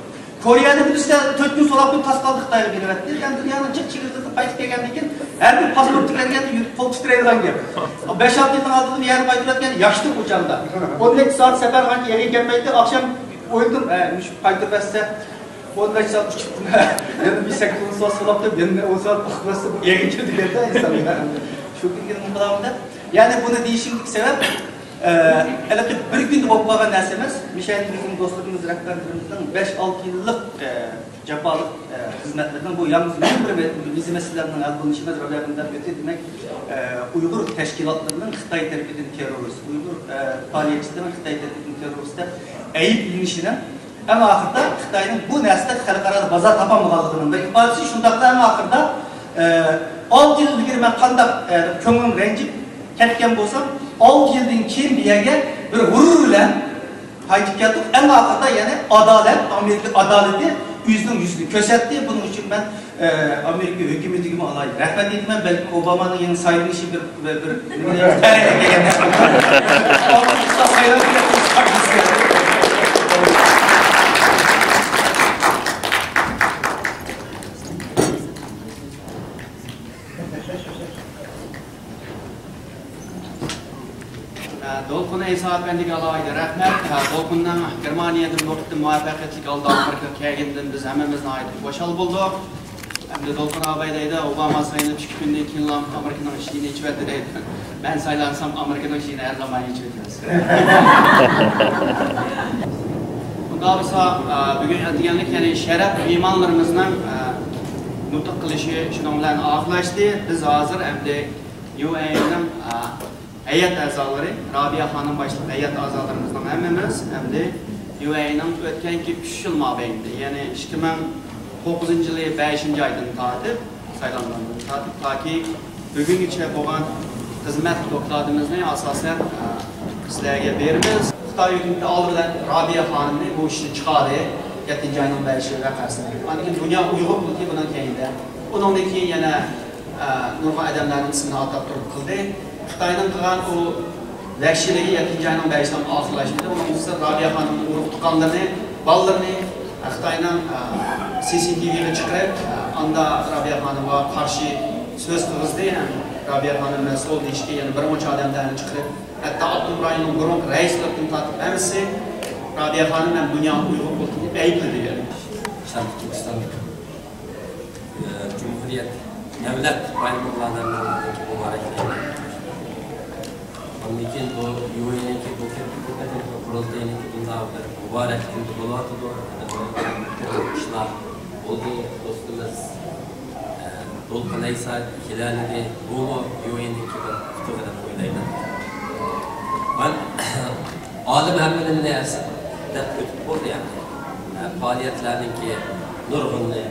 كورېيەدە بىلىسىلەر تۆت كۈن سوراپ قويۇپ تاس قالدى خىتايغا بېرىۋەتتى. يەنى دۇنيانىڭ جىق چېگرىسىدىن قايتىپ كەلگەندىن كېيىن ھەر بىر پاسپورت كەلگەندە يۈرەك قول تىترەيدىغان گەپ. بەش ئالتە يىلنىڭ ئالدىدا بۇ يەرنى قايتۇرۇۋەتكەن ياخشىدۇر ئۇ چاغدا. ئون نەچچە سائەت سەپەر قىلغانچە ئېغىر كەلمەيتتى. ئاخشام ئويلىدىم، ئە، مۇشۇ قايتۇرۇۋەتسە ئون بەش سائەت ئۇچۇپتىم. يەنە بىر سەككىز ئون سائەت سوراپتۇ، يەنە ئون سائەت ئۇخلاشسا بۇ ئېغىر كېلىدىكەن-دە ئىنسانغا. شۇ كۈنگە نېمە قىلامەن دەپ. يەنى بۇنى دېيىشىمدىكى سەۋەب، ئە، ھېلىقى بىر كۈندە بولۇپ قالغان نەرسە ئەمەس. مىشەن بىزنىڭ دوستلىرىمىز، رەھبەرلىرىمىزنىڭ بەش ئالتە يىللىق، ئە، جاپالىق، ئە، خىزمەتلىرىنىڭ بۇ يالغۇز مېنىڭ بىر ۋەزىپە مەسىلەمنىڭ ھەل بولۇشى ئەمەس، رابىيە خانىم دەپ ئۆتتى. دېمەك، ئە، ئۇيغۇر تەشكىلاتلىرىنىڭ خىتاي تەرىپىدىن تېررورىست، ئۇيغۇر، ئە، پائالىيەتچىلىرىنىڭ خىتاي تەرىپىدىن تېررورىست دەپ ئەيىبلىنىشىنىڭ ئەڭ ئاخىرىدا خىتاينىڭ بۇ نەرسىدە خەلقئارادا بازار تاپالمىغانلىقىنىڭ بىر ئىپادىسى. شۇنداقلا ئەڭ ئاخىرىدا، ئە، ئالتە يىل ئىلگىرى مەن قانداق، ئە، كۆڭلۈم رەنجىپ كەتكەن بولسام، ئالتە يىلدىن كېيىن بۇ يەرگە بىر غۇرۇر بىلەن قايتىپ كەلدۇق. ئەڭ ئاخىرىدا يەنە ئادالەت، ئامېرىكا ئادالىتى ئۆزىنىڭ يۈزىنى كۆرسەتتى. بۇنىڭ ئۈچۈن مەن، ئە، ئامېرىكا ھۆكۈمىتىگىمۇ ئالاھىدە رەھمەت ئېيتىمەن. بەلكىم ئوبامانىڭ يەنە سايلىنىشى بىر، بىر، بىر نېمە، بەرىكەت دېگەن نەرسە. ئامېرىكا سايلىنىپ كەتتى. دولقۇن ئەيسا ئەپەندىگە ئالاھىدە رەھمەت. دولقۇننىڭ گېرمانىيەدىن بۇ قېتىم مۇۋەپپەقىيەتلىك ھالدا ئامېرىكىغا كەلگىنىدىن بىز ھەممىمىز ناھايىتى خۇشال بولدۇق. ئەمدى دولقۇن ئاباي دەيدۇ، ئوباما سايلىنىپ ئىككى كۈندىن كېيىنلا ئامېرىكىنىڭ ئىشىكىنى ئېچىۋەتتى دەيدۇ. مەن سايلانسام ئامېرىكىنىڭ ئىشىكىنى ھەر زامان ئېچىۋېتىمەن. ئۇنداق بولسا، ئە، بۈگۈن ئەتىگەنلىك، يەنى شەرەپ مېھمانلىرىمىزنىڭ، ئە، نۇتۇق قىلىشى شۇنىڭ بىلەن ئاخىرلاشتى. بىز ھازىر ئەمدى يۇ ئەي ئېينىڭ، ئە، ھەيئەت ئەزالىرى، رابىيە خانىم باشلىق ھەيئەت ئەزالىرىمىزنىڭ ھەممىمىز ئەمدى يۇ ئەي ئېينىڭ ئۆتكەنكى ئۈچ يىل مابەينىدە، يەنى ئىككى مىڭ توققۇزىنچى يىلى بەشىنچى ئايدىن تارتىپ، سايلانغاندىن تارتىپ تاكى بۈگۈنگىچە بولغان خىزمەت دوكلاتىمىزنى ئاساسەن، ئە، سىلەرگە بېرىمىز. خىتاي ھۆكۈمىتى ئالدى بىلەن رابىيە خانىمنى بۇ ئىشتىن چىقاردى، يەتتىنچى ئاينىڭ بەشى ۋەقەسىنى. ئاندىن كېيىن دۇنيا ئۇيغۇر قۇرۇلتىيى بۇنىڭ كەينىدە. ئۇنىڭدىن كېيىن يەنە، ئە، نۇرغۇن ئادەملەرنىڭ ئىسمىنى ئاتاپ تۇرۇپ قىلدى. خىتاينىڭ قىلغان ئۇ ۋەھشىيلىكى يەتتىنچى ئاينىڭ بەشىدىن ئاخىرلاشمىدى. ئۇنىڭ ئۈستىدە رابىيە خانىمنىڭ ئۇرۇق تۇغقانلىرىنى، بالىلىرىنى، ئە، خىتاينىڭ، ئە، سى سى تى ۋىغا چىقىرىپ، ئە، ئاندا رابىيە خانىمغا قارشى سۆز قىلغۇزدى. ھەم رابىيە خانىم مەسئۇل دېيىشكە يەنە بىر مۇنچە ئادەملەرنى چىقىرىپ، ھەتتا ئاپتونوم رايوننىڭ بۇرۇنقى رەئىسلىرىدىن تارتىپ ھەممىسى رابىيە خانىم ھەم دۇنيا ئۇيغۇر قۇرۇلتىيىنى ئەيىبلىدى. يەنى شەرقىي تۈركىستان، ئە، جۇمھۇرىيەت دۆلەت بايرىمىغا ھەممىڭلارنى مۇبارەكلەيمەن. ئاندىن كېيىن بۇ يۇ ئېينىڭكى بۇ قېتىمقى قۇرۇلتىيىنىڭكى بۇنداق بىر مۇبارەك كۈندە بولۇۋاتىدۇ. ئىشلار بولدى، دوستىمىز، ئە، دولقۇن ئەيسا كېلەلىدى. بۇمۇ يۇ ئېينىڭكى بىر ئۇتۇقى دەپ ئويلايمەن. مەن ئالىم ھەممىنى دەپ ئۆتۈپ بولدى، يەنى. ئە، پائالىيەتلەرنىڭكى نۇرغۇنىنى،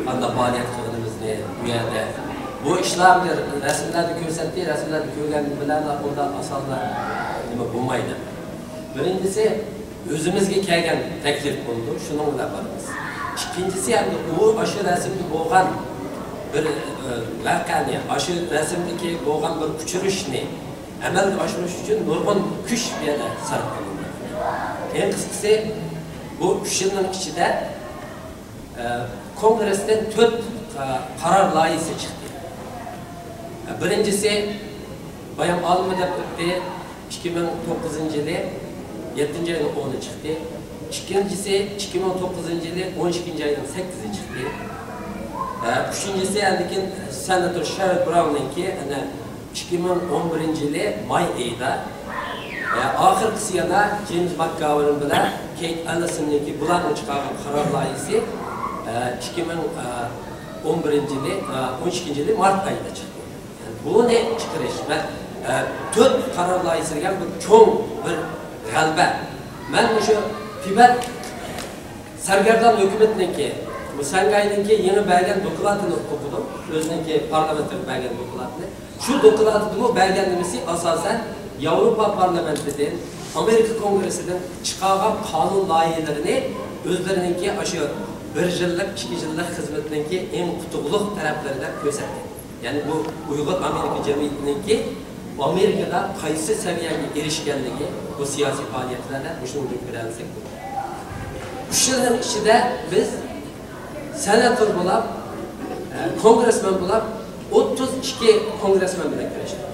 قانداق پائالىيەت قىلغىنىمىزنى بۇ يەردە. بۇ ئىشلارنى رەسىملەردە كۆرسەتتى، رەسىملەردە كۆرگەن بىلەن ئۇنداق ئاسانلا نېمە بولمايدۇ. بىرىنچىسى، ئۆزىمىزگە كەلگەن تەكلىپ بولىدۇ، شۇنىڭ بىلەن بارىمىز. ئىككىنچىسى، ئەمدى ئۇ ئاشۇ رەسىمدە بولغان بىر، ئە، ۋەقەنى، ئاشۇ رەسىمدىكى بولغان بىر ئۇچرىشىشنى ئەمەلگە ئاشۇرۇش ئۈچۈن نۇرغۇن كۈچ بۇ يەردە سەرپ قىلىندى. ئەڭ قىسقىسى، بۇ ئۈچ يىلنىڭ ئىچىدە، ئە، كونگرېستىن تۆت، ئە، قارار لايىھىسى چىقتى. ئە، بىرىنچىسى، بايام ئالما دەپ ئۆتتى، ئىككى مىڭ توققۇزىنچى يىلى يەتتىنچى ئاينىڭ ئونى چىقتى. ئىككىنچىسى، ئىككى مىڭ توققۇزىنچى يىلى ئون ئىككىنچى ئاينىڭ سەككىزى چىقتى. ئە، ئۈچىنچىسى، ئاندىن كېيىن سېناتور شېرود براۋننىڭكى، ئەنە، ئىككى مىڭ ئون بىرىنچى يىلى ماي ئېيىدا، ئە، ئاخىرقىسى يەنە جېيمس ماكگاۋېرن بىلەن كېيت ئەللىسوننىڭكى، بۇلارنىڭ چىقارغان قارار لايىھىسى، ئە، ئىككى مىڭ ئون بىرىنچى يىلى، ئە، ئون ئىككىنچى يىلى مارت ئايىدا چىقتى. يەنى بۇنى چىقىرىش ۋە، ئە، تۆت قارار لايىھىسى دېگەن بىر چوڭ بىر غەلىبە. مەن مۇشۇ تىبەت سەرگەردان ھۆكۈمىتىنىڭكى، بۇ سەنگاينىڭكى يېڭى بەرگەن دوكلاتىنى ئوقۇدۇم. ئۆزىنىڭكى پارلامېنتىغا بەرگەن دوكلاتىنى. شۇ دوكلاتىدىمۇ بەرگەن نېمىسى ئاساسەن ياۋروپا پارلامېنتىدىن، ئامېرىكا كونگرېسسىدىن چىقارغان قانۇن لايىھىلىرىنى ئۆزلىرىنىڭكى ئاشۇ بىر يىللىق، ئىككى يىللىق خىزمىتىنىڭكى ئەڭ ئۇتۇقلۇق تەرەپلىرى دەپ كۆرسەتكەن. يەنى بۇ ئۇيغۇر ئامېرىكا جەمئىيىتىنىڭكى ئامېرىكىدا قايسى سەۋىيەگە ئېرىشكەنلىكى بۇ سىياسىي پائالىيەتلەردە مۇشۇنىڭدىن كۆرەلىسەك بولىدۇ. ئۈچ يىلنىڭ ئىچىدە بىز سېناتور بولاپ، ئە، كونگرېسمېن بولاپ، ئوتتۇز ئىككى كونگرېسمېن بىلەن كۆرۈشتۇق.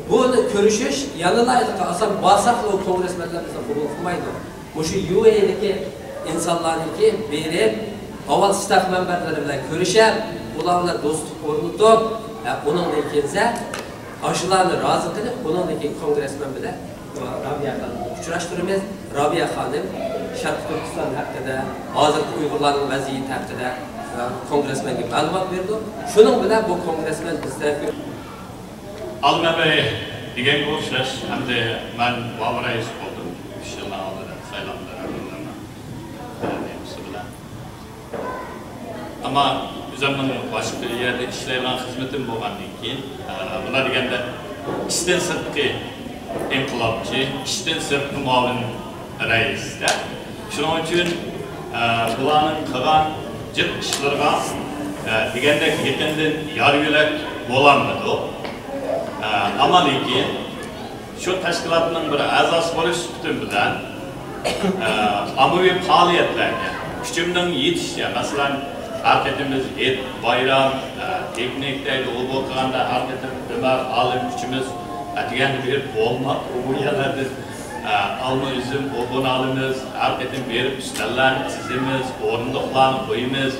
بۇنى كۆرۈشۈش يەنىلا ھېلىقى ئاسان بارساقلا ئۇ كونگرېسمېنلەر بىزنى قوبۇل قىلمايدۇ. مۇشۇ يۇ ئېيدىكى ئىنسانلارنىڭكى بېرىپ، ئاۋۋال ستاف مەنبەرلىرى بىلەن كۆرۈشۈپ، ئۇلار بىلەن دوستلۇق ئورنىتىپ، ھە، ئۇنىڭدىن كېيىن ئاشۇلارنى رازى قىلىپ، ئۇنىڭدىن كېيىن كونگرېسمېن بىلەن رابىيە خانىمنى ئۇچراشتۇرىمىز. رابىيە خانىم شەرقىي تۈركىستان ھەققىدە، ھازىرقى ئۇيغۇرلارنىڭ ۋەزىيىتى ھەققىدە، ئە، كونگرېسمېنگە مەلۇمات بېرىدۇ. شۇنىڭ بىلەن بۇ كونگرېسمېن بىز تەرەپكە ئالىم ئەبەي دېگەنگە ئوخشاش، ئەمدى مەن ۋاۋ رەئىس بولدۇم. ئۈچ يىلنىڭ ئالدىدا سايلامدا رەھبەرلەرنىڭ نېمىسى بىلەن. ئەمما ئۆزۈمنىڭ باشقا يەردە ئىشلەيدىغان خىزمىتىم بولغاندىن كېيىن، ئە، بۇنداق دېگەندە ئىشتىن سىرتقى ئىنقىلابچى، ئىشتىن سىرتقى مۇئاۋىن رەئىس دەپ. شۇنىڭ ئۈچۈن، ئە، بۇلارنىڭ قىلغان جىق ئىشلىرىغا، ئە، دېگەندەك يېقىندىن يار يۆلەك بولالمىدۇق. ئە، ئەمما لېكىن شۇ تەشكىلاتنىڭ بىر ئەزاسى بولۇش سۈپىتىم بىلەن، ئە، ئاممىۋى پائالىيەتلەرگە كۈچۈمنىڭ يېتىشىچە، مەسىلەن، ھەر قېتىم بىز ھېيت، بايرام، ئە، پىكنىك دەيدۇ، ئۇ بۇ قىلغاندا ھەر قېتىم ئۆمەر، ئالىم ئۈچىمىز ئەتىگەندە بېرىپ بولماق ئۇ بۇ يەرلەردىن، ئە، ئالما، ئۈزۈم، ئوغۇن ئالىمىز، ھەر قېتىم بېرىپ ئۈستەللەرنى تىزىمىز، ئورۇندۇقلارنى قويىمىز.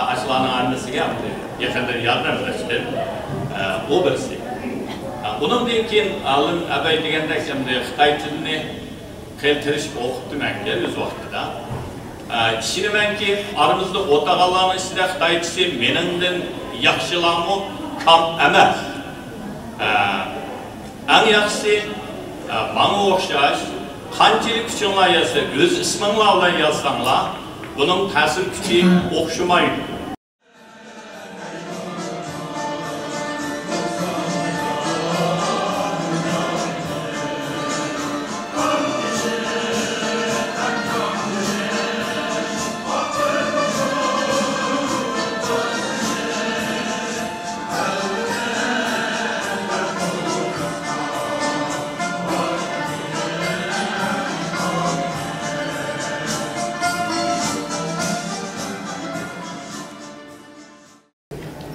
ئاشۇلارنىڭ ھەممىسىگە يېقىندىن ياردەملەشتىم. ئۇ بىرسى. ئۇنىڭدىن كېيىن ئالىم ئەبەي دېگەندەك ئەمدى خىتاي تىلىنى خېلى تىرىشىپ ئوقۇپتىمەنكەن ئۆز ۋاقتىدا. ئىشىنىمەنكى، ئارىمىزدا ئولتۇرغانلارنىڭ ئىچىدە خىتايچىسى مېنىڭدىن ياخشىلارمۇ كام ئەمەس. ئەڭ ياخشىسى، ئە، ماڭا ئوخشاش، قانچىلىك كۈچۈڭلار يەتسە، ئۆز ئىسمىڭلار بىلەن يازساڭلار، بۇنىڭ تەسىر كۈچى ئوخشىمايدۇ.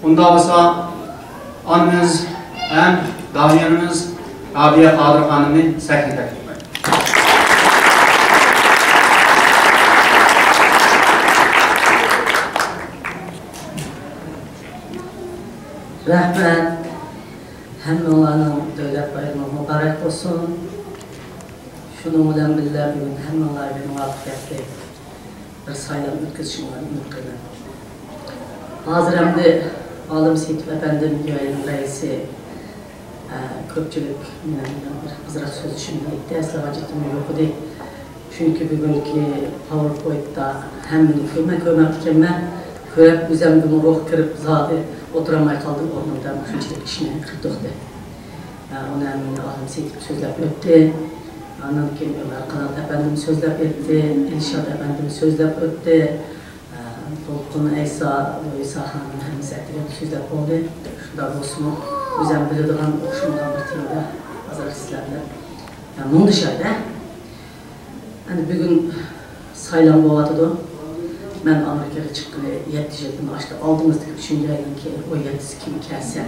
ئۇنداق بولسا، ئانىمىز ھەم داھىيەمىز رابىيە قادىر خانىمنى سەھنىگە تەكلىپ قىلايلى. رەھمەت. ھەممىڭلارنىڭ دۆلەت بايرىمى مۇبارەك بولسۇن. شۇنىڭ بىلەن بىللە، بۈگۈن ھەممىڭلارگە مۇۋەپپەقىيەتلىك بىر سايلام ئۆتكۈزۈشۈڭلارنى ئۈمىد قىلىمەن. ھازىر ئەمدى ئالىم سېيىتوف ئەپەندىم، يۇ ئېينىڭ رەئىسى، ئە، كۆپچىلىك مېنىڭ بىلەن بىر ئازراق سۆزلىشىمنى ئېيتتى، ئەسلى ھاجىتىممۇ يوق ئىدى. چۈنكى بۈگۈنكى پاۋېرپوينتتا ھەممىنى كۆرمەي، كۆرمەپتىكەنمەن. كۆرۈپ، ئۆزۈمگىمۇ روھ كىرىپ، زادى ئولتۇرالماي قالدىم ئورنۇمدا، شۇنچىلىك ئىشنى قىلدۇق دەپ. ئۇنى ھەممىنى ئالىم سېيىتوف سۆزلەپ ئۆتتى. ئاندىن كېيىن ئۆمەر قانات ئەپەندىم سۆزلەپ ئۆتتى، ئىلشات ئەپەندىم سۆزلەپ ئۆتتى. دولقۇن ئەيسا، لۇئىسا خانىم ھەممىسى ئەتىگەن سۆزلەپ بولدى. شۇنداق بولسىمۇ، ئۆزۈم بىلىدىغان، ئوخشىمىغان بىر تېمىدا ئازراق سىزلەر بىلەن مۇڭدىشايلى. ئەنە بۈگۈن سايلام بولۇۋاتىدۇ. مەن ئامېرىكىغا چىققىلى يەتتە يىلدىن ئاشتى. ئالدىمىزدىكى ئۈچىنچى ئاينىڭكى ئون يەتتىسى كۈنى كەلسە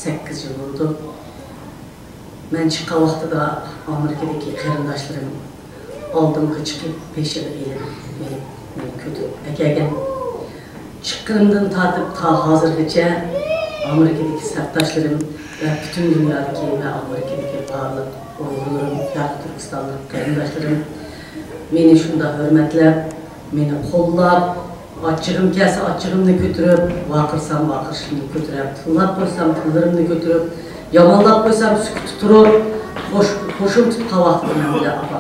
سەككىز يىل بولىدۇ. مەن چىققان ۋاقتىدا ئامېرىكىدىكى قېرىنداشلىرىم ئالدىمغا چىقىپ، بېشىغا ئېلىپ، ئېلىپ، مېنى كۆتۈرۈپ ئەكەلگەن. چىققىنىمدىن تارتىپ تا ھازىرغىچە ئامېرىكىدىكى سەپداشلىرىم ۋە پۈتۈن دۇنيادىكى ۋە ئامېرىكىدىكى بارلىق ئۇيغۇرلىرىم، شەرقىي تۈركىستانلىق قېرىنداشلىرىم مېنى شۇنداق ھۆرمەتلەپ، مېنى قوللاپ، ئاچچىقىم كەلسە ئاچچىقىمنى كۆتۈرۈپ، ۋارقىرىسام ۋارقىرىشىمنى كۆتۈرۈپ، تىللاپ قويسام تىللىرىمنى كۆتۈرۈپ، يامانلاپ قويسام سۈكۈتتە تۇرۇپ، خوش، خوشۇم تۇتقان ۋاقتىدا مەن بىلەن ئاپا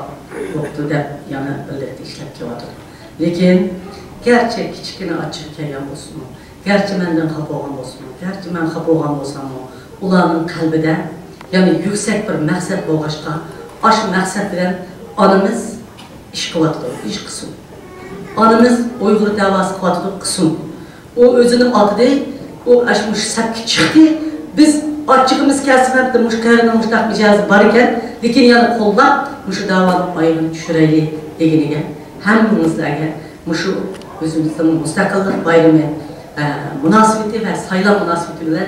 بوپتۇ دەپ يەنە بىرلىكتە ئىشلەپ كېلىۋاتىدۇ. لېكىن، گەرچە كىچىككىنە ئاچچىقى كەلگەن بولسىمۇ، گەرچە مەندىن خاپا بولغان بولسىمۇ، گەرچە مەن خاپا بولغان بولساممۇ، ئۇلارنىڭ قەلبىدە يەنە يۈكسەك بىر مەقسەت بولغاچقا، ئاشۇ مەقسەت بىلەن ئانىمىز ئىش قىلىۋاتىدۇ، ئىش قىلسۇن. ئانىمىز ئۇيغۇر دەۋاسى قىلىۋاتىدۇ، قىلسۇن. ئۇ ئۆزىنى ئاتىدى، ئۇ ئاشۇ مۇشۇ سەپكە چىقتى. بىز ئاچچىقىمىز كەلسىمۇ، مۇشۇ قېرىنىڭ مۇشۇنداق مىجەزى بار ئىكەن، لېكىن يەنە قوللاپ، مۇشۇ داۋانىڭ ئايىغىنى چۈشۈرەيلى دېگىنىگە ھەممىڭلارغا مۇشۇ ئۆزىمىزنىڭ مۇستەقىللىق بايرىمى، ئە، مۇناسىۋىتى ۋە سايلام مۇناسىۋىتى بىلەن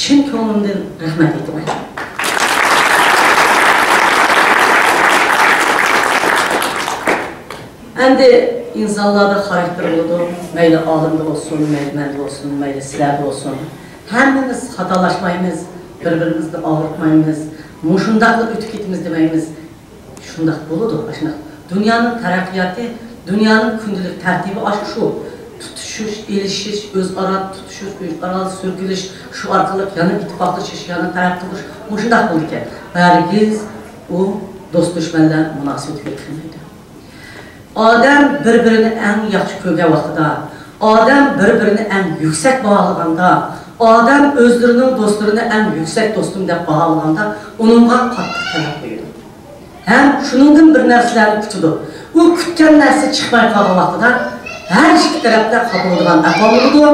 چىن كۆڭلۈمدىن رەھمەت ئېيتىمەن. ئەمدى ئىنسانلاردا خاراكتېر بولىدۇ، مەيلى ئالىمدا بولسۇن، مەيلى مەندە بولسۇن، مەيلى سىلەردە بولسۇن. ھەممىمىز خاتالاشمايمىز، بىر-بىرىمىزنى ئاغرىتمايمىز، مۇشۇنداقلا ئۆتۈپ كېتىمىز دېمەيمىز. شۇنداق بولىدۇ، ئاشۇنداق. دۇنيانىڭ تەرەققىياتى، دۇنيانىڭ كۈندىلىك تەرتىپى ئاشۇ شۇ. تۇتۇشۇش، ئېلىشىش، ئۆزئارا تۇتۇشۇش، ئۆزئارا سۈركىلىش، شۇ ئارقىلىق يەنە ئىتتىپاقلىشىش، يەنە تەرەققىي قىلىش، مۇشۇنداق بولىدىكەن. ھەرگىز ئۇ دوست-دۈشمەنلەر مۇناسىۋىتىگە كىرمەيدۇ. ئادەم بىر-بىرىنى ئەڭ ياخشى كۆرگەن ۋاقتىدا، ئادەم بىر-بىرىنى ئەڭ يۈكسەك باھالىغاندا، ئادەم ئۆزلىرىنىڭ دوستلىرىنى ئەڭ يۈكسەك دوستۇم دەپ باھالىغاندا، ئۇنىڭغا قاتتىق تەلەپ قويىدۇ. ھەم شۇنىڭدىن بىر نەرسىلەرنى كۈتىدۇ. ئۇ كۈتكەن نەرسە چىقماي قالغان ۋاقتىدا، ھەر ئىككى تەرەپتە خاپا بولىدىغان ئەھۋال بولىدۇ.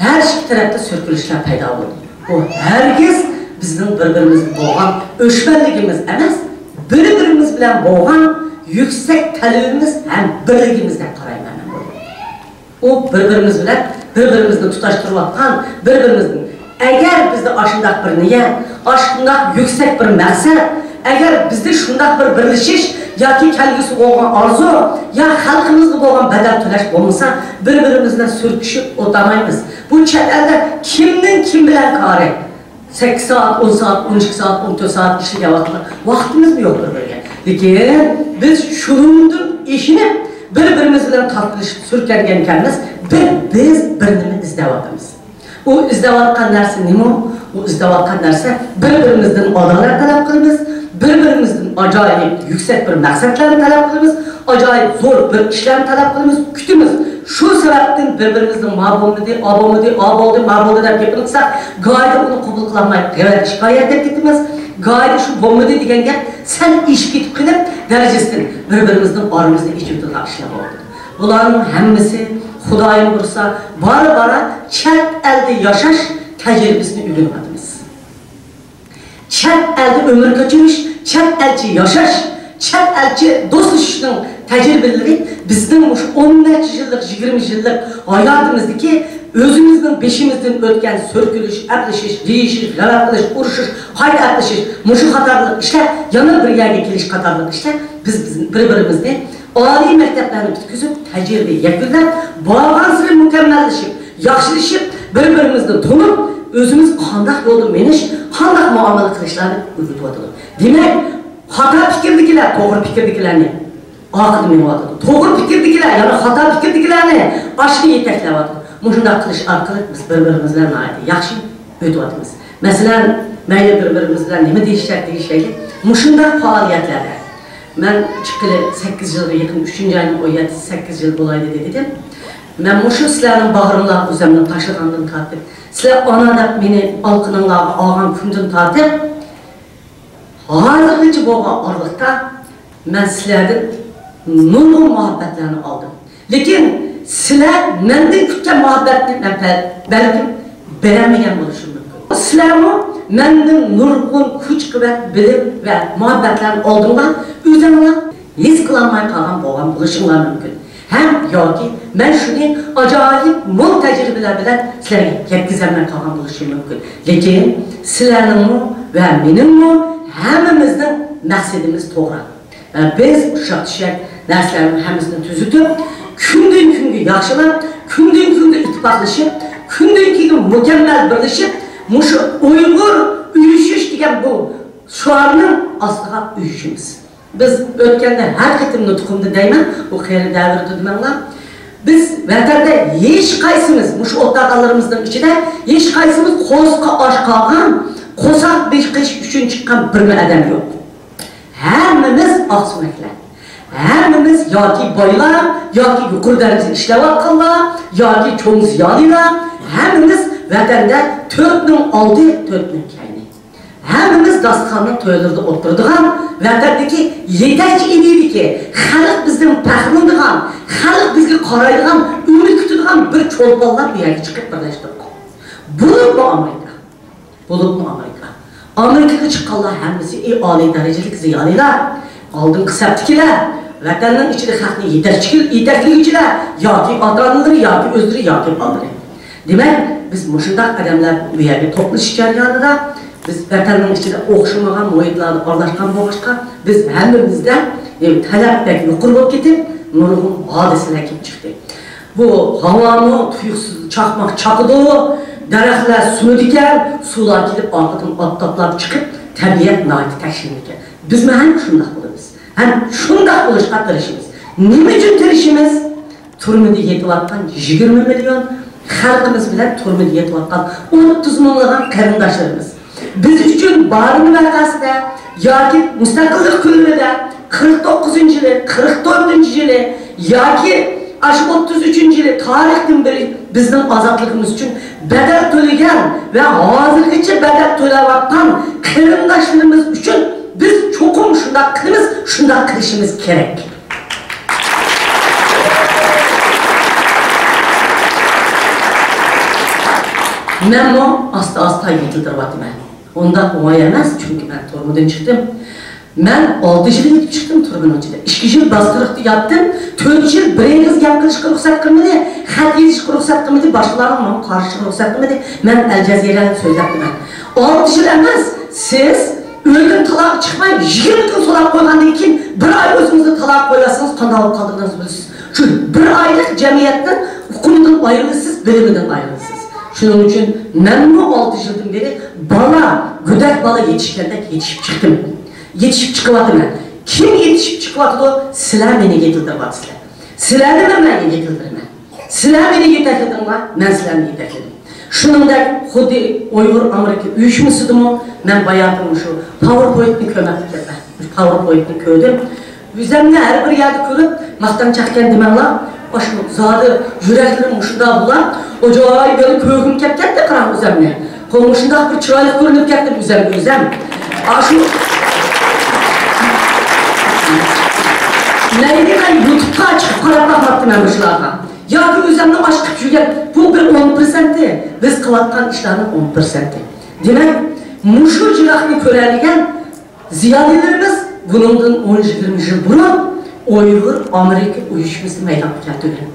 ھەر ئىككى تەرەپتە سۈركىلىشلەر پەيدا بولىدۇ. بۇ ھەرگىز بىزنىڭ بىر-بىرىمىزگە بولغان ئۆچمەنلىكىمىز ئەمەس، بىر-بىرىمىز بىلەن بولغان يۈكسەك تەلىپىمىز ھەم بىرلىكىمىز دەپ قارايمەن مەن بۇنى. ئۇ بىر-بىرىمىز بىلەن بىر-بىرىمىزنى تۇتاشتۇرۇۋاتقان، بىر-بىرىمىزنىڭ، ئەگەر بىزدە ئاشۇنداق بىر نىيەت، ئاشۇنداق يۈكسەك بىر مەقسەت، ئەگەر بىزدە شۇنداق بىر بىرلىشىش ياكى كەلگۈسىگە بولغان ئارزۇ يا خەلقىمىزگە بولغان بەدەل تۆلەش بولمىسا، بىر-بىرىمىز بىلەن سۈركىشىپ ئولتۇرمايمىز. بۇ چەت ئەلدە كىمنىڭ كىم بىلەن كارى؟ سەككىز سائەت، ئون سائەت، ئون ئىككى سائەت، ئون تۆت سائەت ئىشلىگەن ۋاقىتلار، ۋاقتىمىزمۇ يوق بىر-بىرىگە. لېكىن بىز شۇنىڭدىن ئېشىنىپ، بىر-بىرىمىز بىلەن تارتىشىپ سۈركەلگەن ئىكەنمىز، بىر، بىز بىر نېمە ئىزدەۋاتىمىز. ئۇ ئىزدەۋاتقان نەرسە نېمە؟ ئۇ ئىزدەۋاتقان نەرسە، بىر-بىرىمىزدىن ئادالەت تەلەپ قىلىمىز، بىر-بىرىمىزدىن ئاجايىپ يۈكسەك بىر مەقسەتلەرنى تەلەپ قىلىمىز، ئاجايىپ زور بىر ئىشلارنى تەلەپ قىلىمىز، كۈتىمىز. شۇ سەۋەبتىن بىر-بىرىمىزنىڭ ما بولمىدى، ئا بولمىدى، ئا بولدى، ما بولدى دەپ گېپىنى قىلساق، گاھىدا ئۇنى قوبۇل قىلالماي غەلىتە شىكايەت دەپ كېتىمىز. گاھىدا شۇ بولمىدى دېگەن گەپ سەل ئېشىپ كېتىپ قېلىپ، دەرىجىسىدىن بىر-بىرىمىزنىڭ ئارىمىزنى ئېچىۋېتىدىغان ئىشلار بولىدۇ. بۇلارنىڭ ھەممىسى، خۇدايىم بۇيرۇسا، بارا-بارا چەت ئەلدە ياشاش تەجرىبىسىنى ئۆگىنىۋاتىمىز. چەت ئەلدە ئۆمۈر كەچۈرۈش، چەت ئەلچە ياشاش، چەت ئەلچە دوستلىشىشنىڭ تەجرىبىلىرى بىزنىڭ مۇشۇ ئون نەچچە يىللىق، يىگىرمە يىللىق ھاياتىمىزدىكى ئۆزىمىزنىڭ بېشىمىزدىن ئۆتكەن سۈركىلىش، ئەپلىشىش، دېيىشىش، غەلەت قىلىش، ئۇرۇشۇش، قايتا ئەپلىشىش، مۇشۇ قاتارلىق ئىشلار، يەنە بىر يەرگە كېلىش قاتارلىق ئىشلار بىز، بىز بىر-بىرىمىزنى ئالىي مەكتەپلەرنى پۈتكۈزۈپ، تەجرىبە يەكۈنلەپ، بارغانسېرى مۇكەممەللىشىپ، ياخشىلىشىپ، بىر-بىرىمىزنى تونۇپ، ئۆزىمىز قانداق يولدا مېڭىش، قانداق مۇئامىلە قىلىشلارنى ئۆگىتىۋاتىدۇ. دېمەك، خاتا پىكىردىكىلەر توغرا پىكىردىكىلەرنى ئارقىدا مېڭىۋاتىدۇ. توغرا پىكىردىكىلەر يەنە خاتا پىكىردىكىلەرنى ئاشۇ يېتەكلەۋاتىدۇ. مۇشۇنداق قىلىش ئارقىلىق بىز بىر-بىرىمىز بىلەن ناھايىتى ياخشى ئۆتۈۋاتىمىز. مەسىلەن، مەيلى بىر-بىرىمىز بىلەن نېمە دېيىشسەك دېيىشەيلى، مۇشۇنداق پائالىيەتلەردە مەن چىققىلى سەككىز يىلغا يېقىن، ئۈچىنچى ئاينىڭ ئون يەتتىسى سەككىز يىل بولاي دېدى دېدىم. مەن مۇشۇ سىلەرنىڭ باغرىڭلارغا ئۆزۈمنى تاشلىغاندىن تارتىپ، سىلەر ئانا دەپ مېنى ئالىقىنىڭلارغا ئالغان كۈندىن تارتىپ، ھازىرغىچە بولغان ئارىلىقتا مەن سىلەردىن نۇرغۇن مۇھەببەتلەرنى ئالدىم. لېكىن سىلەر مەندىن كۈتكەن مۇھەببەتنى مەن بەل-، بەلكىم بېرەلمىگەن بولۇشۇم مۇمكىن. سىلەرمۇ مەندىن نۇرغۇن كۈچ-قۇۋۋەت، بىلىم ۋە مۇھەببەتلەرنى ئالدىڭلار، ئۆزۈڭلار ھېس قىلالماي قالغان بولغان بولۇشۇڭلار مۇمكىن. ھەم ياكى مەن شۇنى ئاجايىپ مول تەجرىبىلەر بىلەن سىلەرگە يەتكۈزەلمەي قالغان بولۇشۇم مۇمكىن. لېكىن سىلەرنىڭمۇ ۋە مېنىڭمۇ ھەممىمىزنىڭ مەقسىتىمىز توغرا. ۋە بىز ئۇششاق-چۈششەك نەرسىلەرنىڭ ھەممىسىنى تۈزىتىپ، كۈندىن-كۈنگە ياخشىلاپ، كۈندىن-كۈنگە ئىتتىپاقلىشىپ، كۈندىن-كۈنگە مۇكەممەل بىرلىشىپ، مۇشۇ ئۇيغۇر ئۇيۇشۇش دېگەن بۇ شوئارنىڭ ئاستىغا ئۇيۇشىمىز. بىز ئۆتكەندە ھەر قېتىم نۇتقۇمدا دەيمەن، ئۇ قېرى دەۋردە دېمەڭلار. بىز ۋەتەندە ھېچقايسىمىز، مۇشۇ ئولتۇرغانلىرىمىزنىڭ ئىچىدە ھېچقايسىمىز قورسىقى ئاچ قالغان، قورساق بېقىش ئۈچۈن چىققان بىرمۇ ئادەم يوق. ھەممىمىز ئاقسۆڭەكلەر. ھەممىمىز ياكى بايلار، ياكى يۇقىرى دەرىجىدە ئىشلەۋاتقانلار، ياكى چوڭ زىيالىيلار، ھەممىمىز ۋەتەندە تۆت مىڭ ئالدى، تۆت مىڭ كەينى. ھەممىمىز داستىخاننىڭ تۆرىلىرىدە ئولتۇرىدىغان، ۋەتەندىكى يېتەكچى ئىدىيىدىكى، خەلق بىزدىن پەخىرلىنىدىغان، خەلق بىزگە قارايدىغان، ئۈمىد كۈتىدىغان بىر چولپانلار بۇ يەرگە چىقىپ بىرلەشتۇق. بولۇپمۇ ئامېرىكا. بولۇپمۇ ئامېرىكا. ئامېرىكىغا چىققانلار ھەممىسى ئى ئالىي دەرىجىلىك زىيالىيلار، ئالدىنقى سەپتىكىلەر، ۋەتەننىڭ ئىچىدە خەقنى يېتەكچى-، يېتەكلىگۈچىلەر، ياكى ئاتا-ئانىلىرى، ياكى ئۆزلىرى، ياكى بالىلىرى. دېمەك، بىز مۇشۇنداق ئادەملەر بۇ يەرگە توپلىشىش جەريانىدا بىز ۋەتەننىڭ ئىچىدە ئوخشىمىغان مۇھىتلاردا ئارىلاشقان بولغاچقا، بىز ھەممىمىزدە، ئە، تەلەپ بەك يۇقىرى بولۇپ كېتىپ، نۇرغۇن ھادىسىلەر كېلىپ چىقتى. بۇ ھاۋانى تۇيۇقسىز چاقماق چاقىدۇ، دەرەخلەر سۈنىدىكەن، سۇلار كېلىپ ئارقىدىن ئاپتاپلاپ چىقىپ، تەبىئەت ناھايىتى تەكشىنىدىكەن. بىزمۇ ھەم شۇنداق بولىمىز. ھەم شۇنداق بولۇشقا تىرىشىمىز. نېمە ئۈچۈن تىرىشىمىز؟ تۈرمىدە يېتىۋاتقان يىگىرمە مىليون خەلقىمىز بىلەن تۈرمىدە يېتىۋاتقان ئوتتۇز مىڭلىغان قېرىنداشلىرىمىز. بىز ئۈچۈن بارىن ۋەقەسىدە ياكى مۇستەقىللىق كۈنلىرىدە قىرىق توققۇزىنچى يىلى، قىرىق تۆتىنچى يىلى ياكى ئاشۇ ئوتتۇز ئۈچىنچى يىلى تارىختىن بېرى بىزنىڭ ئازادلىقىمىز ئۈچۈن بەدەل تۆلىگەن ۋە ھازىرغىچە بەدەل تۆلەۋاتقان قېرىنداشلىرىمىز ئۈچۈن بىز چوقۇم شۇنداق قىلىمىز، شۇنداق قىلىشىمىز كېرەك. مەنمۇ ئاستا-ئاستا يېتىلدۈرۈۋاتىمەن. ئۇنداق ئوڭاي ئەمەس، چۈنكى مەن تۈرمىدىن چىقتىم. مەن ئالتە يىل يېتىپ چىقتىم تۈرمىنىڭ ئىچىدە. ئىككى يىل باستۇرۇقتا ياتتىم، تۆت يىل بىر ئېغىز گەپ قىلىشقا رۇخسەت قىلمىدى، خەت يېزىشقا رۇخسەت قىلمىدى، باشقىلارنىڭ ماڭا قارىشىشىغا رۇخسەت قىلمىدى. مەن ئەل جەزىرەنى سۆزلەپتىمەن. ئالتە يىل ئەمەس، سىز ئۆيدىن تالاغا چىقماي، يىگىرمە كۈن سولاپ قويغاندىن كېيىن، بىر ئاي ئۆزىڭىزنى تالاغا قويۇۋەتسىڭىز، قانداق بولۇپ قالىدىغىنىڭىزنى بىلىسىز. شۇ بىر ئايلىق جەمئىيەتنىڭ ئۇقۇمىدىن ئايرىلىسىز، بىلىمىدىن ئايرىلىسىز. شۇنىڭ ئۈچۈن مەنمۇ ئالتە يىلدىن بېرى بالا، گۆدەك بالا يېتىشكەندەك يېتىشىپ چىقتىم. يېتىشىپ چىقىۋاتىمەن. كىم يېتىشىپ چىقىۋاتىدۇ؟ سىلەر مېنى يېتىلدۈرۈۋاتىسىلەر. سىلەرنىمۇ مەن يېتىلدۈرىمەن. سىلەر مېنى يېتەكلىدىڭلار، مەن سىلەرنى يېتەكلىدىم. شۇنىڭدەك خۇددى ئۇيغۇر ئامېرىكا ئۇيۇشمىسىدىمۇ مەن باياتىن مۇشۇ پاۋېرپوينتنى كۆرمەكچىدىم. مۇشۇ پاۋېرپوينتنى كۆردۈم. ئۆزەمنى ھەر بىر يەردە كۆرۈپ ماختاڭ چاقكەن دېمەڭلار. ئاشۇ زادى يۈرەكلىرىم مۇشۇنداق بولا، ئاجايىپ يەنە كۆرگۈم كەپ كەتتى قاراڭ ئۆزەمنى. خو، مۇشۇنداق بىر چىرايلىق كۆرۈنۈپ كەتتىم ئۆزەمگە ئۆزەم. ئاشۇ مەيلى مەن يۇتۇبقا چىقىپ قاراپ باقماپتىمەن مۇشۇلارغا. ياكى ئۆزەمنىڭ ئاشقىپ يۈرگەن بۇ بىر ئون پىرسەنتى، بىز قىلىۋاتقان ئىشلارنىڭ ئون پىرسەنتى. دېمەك، مۇشۇ يىراقنى كۆرەلىگەن زىيالىيلىرىمىز بۇنىڭدىن ئون يىگىرمە يىل بۇرۇن ئۇيغۇر ئامېرىكا ئۇيۇشمىسىنى مەيدانغا كەلتۈرگەن.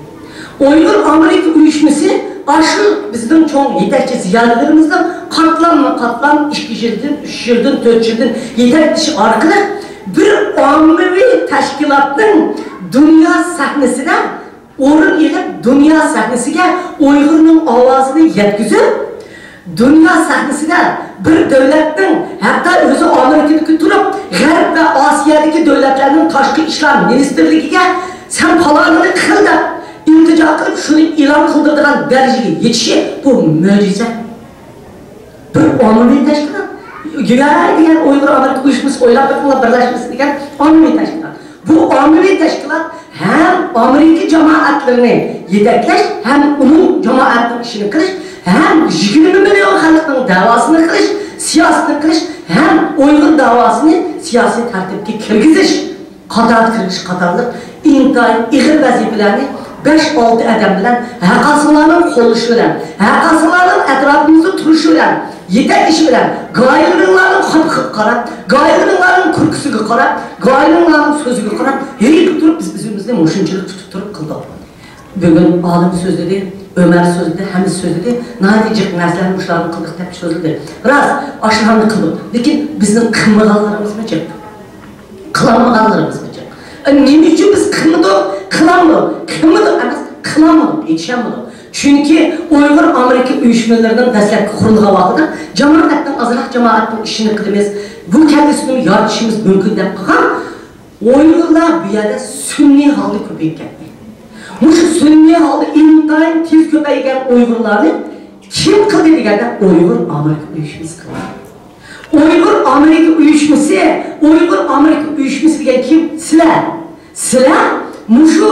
ئۇيغۇر ئامېرىكا ئۇيۇشمىسى ئاشۇ بىزنىڭ چوڭ يېتەكچى زىيالىيلىرىمىزنىڭ قاتلاممۇ قاتلام ئىككى يىلدىن، ئۈچ يىلدىن، تۆت يىلدىن يېتەكلىشى ئارقىلىق بىر ئاممىۋى تەشكىلاتنىڭ دۇنيا سەھنىسىدە ئورۇن ئېلىپ، دۇنيا سەھنىسىگە ئۇيغۇرنىڭ ئاۋازىنى يەتكۈزۈپ، دۇنيا سەھنىسىدە بىر دۆلەتنىڭ، ھەتتا ئۆزى ئامېرىكىدىكى تۇرۇپ، غەرب ۋە ئاسىيادىكى دۆلەتلەرنىڭ تاشقى ئىشلار مىنىستىرلىكىگە سەن پالانىنى قىل دەپ ئىلتىجا قىلىپ، شۇنى ئېلان قىلدۇرىدىغان دەرىجىگە يېتىشى، بۇ مۆجىزە. بىر ئاممىۋى تەشكىلات، يۈگەي دېگەن ئۇيغۇر ئامېرىكا ئۇيۇشمىسى ئويلاپ بېقىڭلار، بىرلەشمىسى دېگەن ئاممىۋى تەشكىلات. بۇ ئاممىۋى تەشكىلات ھەم ئامېرىكا جامائەتلىرىنى يېتەكلەش، ھەم ئۇنىڭ جامائەتنىڭ ئىشىنى قىلىش، ھەم يىگىرمە مىليون خەلقنىڭ دەۋاسىنى قىلىش، سىياسىتىنى قىلىش، ھەم ئۇيغۇر دەۋاسىنى سىياسىي تەرتىپكە كىرگۈزۈش قاتارغا كىرگۈزۈش قاتارلىق ئىنتايىن ئېغىر ۋەزىپىلەرنى بەش-ئالتە ئادەم بىلەن، ھەققاسىڭلارنىڭ قوللىشى بىلەن، ھەققاسىڭلارنىڭ ئەتراپىمىزدا تۇرۇشى بىلەن، يېتەكلىشى بىلەن، گاھىلىرىڭلارنىڭ قاپىقىغا قاراپ، گاھىلىرىڭلارنىڭ كۈلكىسىگە قاراپ، گاھىلىرىڭلارنىڭ سۆزىگە قاراپ ھېرىپ تۇرۇپ، بىز ئۆزىمىزنى مۇشۇنچىلىك تۇتۇپ تۇرۇپ قىلدۇق. بۈگۈن ئالىم سۆزلىدى، ئۆمەر سۆزلىدى، ھەممىسى سۆزلىدى. ناھايىتى جىق نەرسىلەرنى مۇشۇلارنى قىلدۇق دەپ سۆزلىدى. راست، ئاشۇلارنى قىلدۇق. لېكىن بىزنىڭ قىلمىغانلىرىمىزمۇ جىق. قىلالمىغانلىرىمىزمۇ جىق. ئە، نېمە ئۈچۈن بىز قىلمىدۇق؟ قىلالمىدۇق. قىلمىدۇق ئەمەس، قىلالمىدۇق، يېتىشەلمىدۇق. چۈنكى ئۇيغۇر ئامېرىكا ئۇيۇشمىلىرىنىڭ دەسلەپكى قۇرۇلغان ۋاقتىدا جامائەتنىڭ، ئازراق جامائەتنىڭ ئىشىنى قىلىمىز، بۇ كەلگۈسىنى يارىتىشىمىز مۇمكىن دەپ قىلغان. ئۇيغۇرلار بۇ يەردە سۈنئىي ھالدا كۆپىيىپ كەتتى. مۇشۇ سۈنئىي ھالدا ئىنتايىن تېز كۆپەيگەن ئۇيغۇرلارنى كىم قىلدى دېگەندە، ئۇيغۇر ئامېرىكا ئۇيۇشمىسى قىلدى. ئۇيغۇر ئامېرىكا ئۇيۇشمىسى، ئۇيغۇر ئامېرىكا ئۇيۇشمىسى دېگەن كىم؟ سىلەر. سىلەر مۇشۇ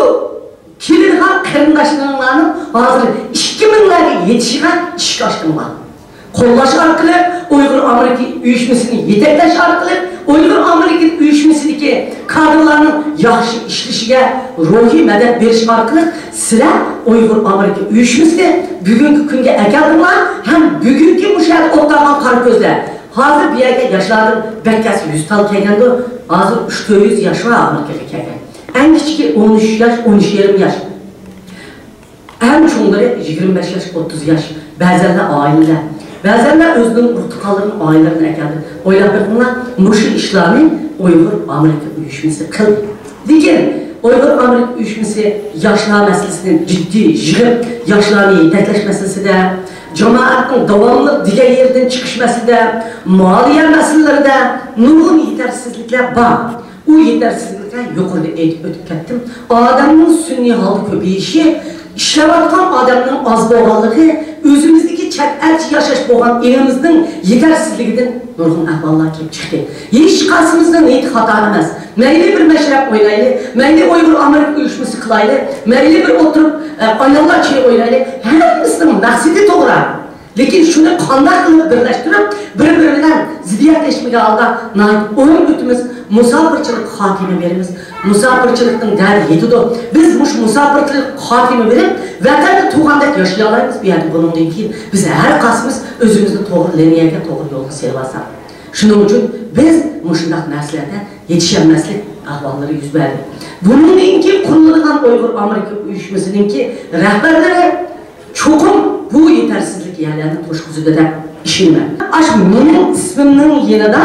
كېلىدىغان قېرىنداشلىرىڭلارنىڭ ھازىر ئىككى مىڭلارغا يېتىشىغا ئىشىك ئاچتىڭلار. قوللاش ئارقىلىق ئۇيغۇر ئامېرىكا ئۇيۇشمىسىنى يېتەكلەش ئارقىلىق ئۇيغۇر ئامېرىكا ئۇيۇشمىسىدىكى كادىرلارنىڭ ياخشى ئىشلىشىگە روھىي مەدەت بېرىش ئارقىلىق سىلەر ئۇيغۇر ئامېرىكا ئۇيۇشمىسىنى بۈگۈنكى كۈنگە ئەكەلدىڭلار ھەم بۈگۈنكى مۇشۇ يەردە ئولتۇرغان قارا كۆزلەر، ھازىر بۇ يەرگە ياشلاردىن بەك ئاز يۈز تال كەلگەندۇ، ھازىر ئۈچ تۆت يۈز ياش بار ئامېرىكىغا كەلگەن. ئەڭ كىچىكى ئون ئۈچ ياش، ئون ئۈچ يېرىم ياش. ئەڭ چوڭلىرى يىگىرمە بەش ياش، ئوتتۇز ياش. بەزەنلەر ئائىلىلەر. بەزەنلەر ئۆزىنىڭ ئۇرۇق-تۇغقانلىرىنى، ئائىلىلىرىنى ئەكەلدى. ئويلاپ بېقىڭلار، مۇشۇ ئىشلارنى ئۇيغۇر ئامېرىكا ئۇيۇشمىسى قىلدى. لېكىن ئۇيغۇر ئامېرىكا ئۇيۇشمىسى ياشلار مەسىلىسىنى جىددىي يىغىپ، ياشلارنى يېتەكلەش مەسىلىسىدە، جامائەتنىڭ داۋاملىق دېگەن يېرىدىن چىقىش مەسىلىدە، مالىيە مەسىلىلىرىدە نۇرغۇن يېتەرسىزلىكلەر بار. ئۇ يېتەرسىزلىكلەر يۇقىرىدا ئېيتىپ ئۆتۈپ كەتتىم. ئادەمنىڭ سۈنئىي ھالدا كۆپىيىشى، ئىشلەۋاتقان ئادەمنىڭ ئاز بولغانلىقى، ئۆزىمىزدىكى چەت ئەلچە ياشاش بولغان ئېڭىمىزنىڭ يېتەرسىزلىكىدىن نۇرغۇن ئەھۋاللار كېلىپ چىقتى. ھېچقايسىمىزنىڭ نىيىتى خاتا ئەمەس. مەيلى بىر مەشرەپ ئوينايلى، مەيلى ئۇيغۇر ئامېرىكا ئۇيۇشمىسى قىلايلى، مەيلى بىر ئولتۇرۇپ، ئە، ئاياللار چېيى ئوينايلى، ھەممىسىنىڭ مەقسىتى توغرا. لېكىن شۇنى قانداق قىلىپ بىرلەشتۈرۈپ، بىر-بىرى بىلەن زىددىيەتلەشمىگەن ھالدا ناھايىتى ئوڭ ئۆتىمىز، مۇساپىرچىلىققا خاتىمە بېرىمىز. مۇساپىرچىلىقنىڭ دەردى يېتىدۇ. بىز مۇشۇ مۇساپىرچىلىققا خاتىمە بېرىپ، ۋەتەندە تۇرغاندەك ياشىيالايمىز بۇ يەردە. بۇنىڭدىن كېيىن بىز ھەر قايسىمىز ئۆزىمىزنى توغرا لىنىيەگە، توغرا يولغا سېلىۋالساق. شۇنىڭ ئۈچۈن بىز مۇشۇنداق نەرسىلەردە يېتىشەلمەسلىك ئەھۋاللىرى يۈز بەردى. بۇنىڭدىن كېيىن قۇرۇلىدىغان ئۇيغۇر ئامېرىكا ئۇيۇشمىسىنىڭكى رەھبەرلىرى چوقۇم بۇ يېتەرسىزلىك يەرلەرنى توشقۇزىدۇ دەپ ئىشىنىمەن. ئاشۇ مېنىڭ ئىسمىمنىڭ يېنىدا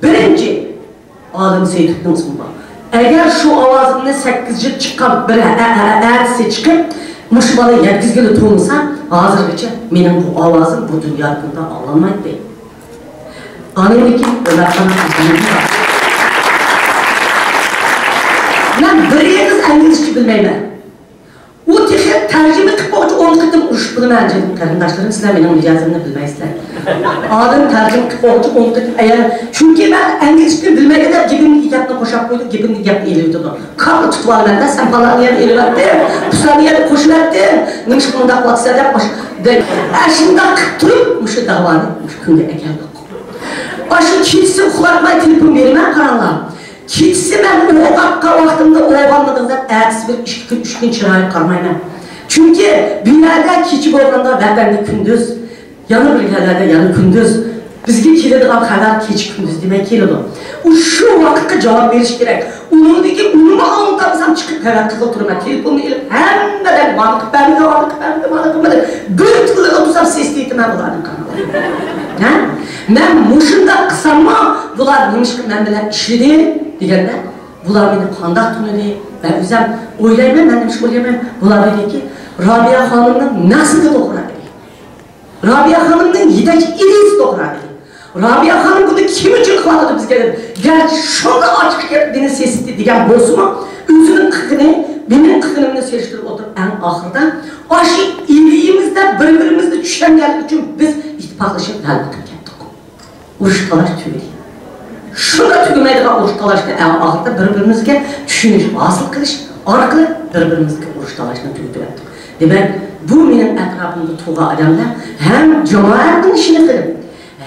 بىرىنچى ئالىم سېيىتوفنىڭ ئىسمى بار. ئەگەر شۇ ئاۋازىمنى سەككىز يىل چىققان بىر ئە-، ئە-، ئە-، ئەتىسى چىقىپ، مۇشۇ بالا يەتكۈزگىلى تۇرمىسا، ھازىرغىچە مېنىڭ بۇ ئاۋازىم بۇ دۇنيا كۈنىدە ئاڭلانمايتتى. ئانىڭدىن كېيىن ئۆمەرخان ئابدۇمەجىت بار. مەن بىر ئېغىز ئىنگلىزچە بىلمەيمەن. ئۇ تېخى تەرجىمە قىلىپ بولغۇچە ئون قېتىم ئۇرۇشۇپ بولىمەن، جېنىم قېرىنداشلىرىم، سىلەر مېنىڭ مىجەزىمنى بىلمەيسىلەر. ئادەم تەرجىمە قىلىپ بولغۇچە ئون قېتىم ئەيەر، چۈنكى مەن ئىنگلىزچە بىلمەيدۇ دەپ گېپىمدىكى گەپنى قوشاپ قويدۇم، گېپىمدىكى گەپنى ئېلىۋېتىدۇ. كاپلا تۇتۇۋالىمەن دە، سەن پالاننى يەنە ئېلىۋەتتىڭ، پۇساننى يەنە قوشۇۋەتتىڭ، نېمىشقا مۇنداق قىلىۋاتىسەن دەپ، ئاش-، دە-، ئەشۇنداق قىلىپ تۇرۇپ مۇشۇ دەۋانى مۇشۇ كۈنگە ئەكەلدۇق. ئاشۇ كېچىسى ئۇخلاتماي تېلېفون بېرىمەن، قاراڭلار. كېچىسى مەن ئويغاتقان ۋاقتىمدا ئويغانمىدىڭ دەپ، ئەتىسى بىر ئىككى كۈن، ئۈچ كۈن چىرايىغا قارىمايمەن. چۈنكى بۇ يەردە كېچە بولغاندا ۋەتەندە كۈندۈز، يەنە بىر يەرلەردە يەنە كۈندۈز. بىزگە كېلىدىغان خەۋەر كېچە كۈندۈز دېمەي كېلىدۇ. ئۇ شۇ ۋاقىتقا جاۋاب بېرىش كېرەك. ئۇنىڭدىن كېيىن ئۇنىمۇ ئاڭلىتالمىسام چىقىپ تەۋەققە قىلىپ تۇرىمەن. تېلېفوننى ئېلىپ ھەممىدىن مانا قىلىپ بەرمىدى، مانا قىلىپ بەرمىدى، مانا قىلمىدى. بىر تىللىغا تۇرسام سېسىتىۋېتىمەن بۇلارنى. ھە؟ مەن مۇشۇنداق قىلساممۇ بۇلار نېمىشقا مەن بىلەن ئىشلىدى دېگەندە، بۇلار مېنى قانداق تونۇدى؟ مەن ئۆزۈم ئويلايمەن، مەن نېمىشقا ئويلايمەن؟ بۇلار دېدىكى، رابىيە خانىمنىڭ مەقسىتى توغرا ئىدى. رابىيە خانىمنىڭ يېتەكچى ئىدىيىسى توغرا ئىدى. رابىيە خانىم بۇنى كىم ئۈچۈن قىلىۋاتىدۇ بىزگە دەپ. گەرچە شۇنداق ئاچچىق گەپ مېنى سېسىتتى دېگەن بولسىمۇ، ئۆزىنىڭ قىلغىنى، مېنىڭ قىلغىنىمنى سېلىشتۇرۇپ ئولتۇرۇپ، ئەڭ ئاخىرىدا ئاشۇ ئىدىيىمىزدە بىر-بىرىمىزنى چۈشەنگەنلىكى ئۈچۈن بىز ئىتتىپاقلىشىپ غەلىبە قىلىپ كەتتۇق. ئۇرۇش تالاش تۈگىدى. شۇنداق تۈگىمەيدىغان ئۇرۇش تالاشنى ئەڭ ئاخىرىدا بىر-بىرىمىزگە چۈشىنىش ھاسىل قىلىش ئارقىلىق بىر-بىرىمىزگە ئۇرۇش تالاشنى تۈگىتىۋەتتۇق. دېمەك، بۇ مېنىڭ ئەتراپىمدا تۇرغان ئادەملەر ھەم جامائەتنىڭ ئىشىنى قىلىپ،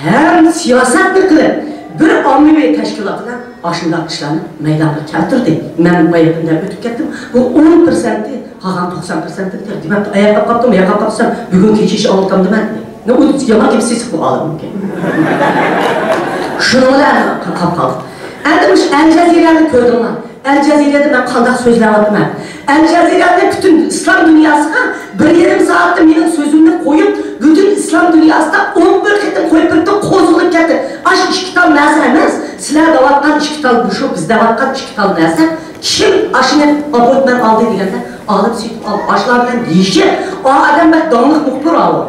ھەم سىياسەتنى قىلىپ، بىر ئاممىۋى تەشكىلات بىلەن ئاشۇنداق ئىشلارنى مەيدانغا كەلتۈردى. مەن بايا بىردەم ئۆتۈپ كەتتىم. بۇ ئون پىرسەنتى، قالغان توقسان پىرسەنتى دېمەپتۇ. ئاياغ قاپقاپتۇ، ئاياغ قاپقاپسەن، بۈگۈن كېچە ئىش ئاڭلىتامدىمەن. نە، ئۇ يامان گەپ سېسىق بۇ ئالىمنىڭكى. شۇنىڭ بىلەن قاپ قالدىم. ئەمدى مۇشۇ ئەل جەزىرەنى كۆردۈڭلار. ئەل جەزىرەدە مەن قانداق سۆزلەۋاتىمەن؟ ئەل جەزىرەنى پۈتۈن ئىسلام دۇنياسىغا بىر يېرىم سائەتتە مېنىڭ سۆزۈمنى قويۇپ، پۈتۈن ئىسلام دۇنياسىدا ئون بىر قېتىم قويۇپ بېرىپتۇ، قوزغىلىپ كەتتى. ئاشۇ ئىككى تال نەرسە ئەمەس. سىلەر دەۋاتقان ئىككى تال، مۇشۇ بىز دەۋاتقان ئىككى تال نەرسە. كىم ئاشۇنى ئاپارتمەن ئالدى دېگەندە، ئالىم سېتىپ ئالدى. ئاشۇلار بىلەن دېيىشىپ، ئا ئادەم بەك داڭلىق مۇخبىر ئاۋۇ.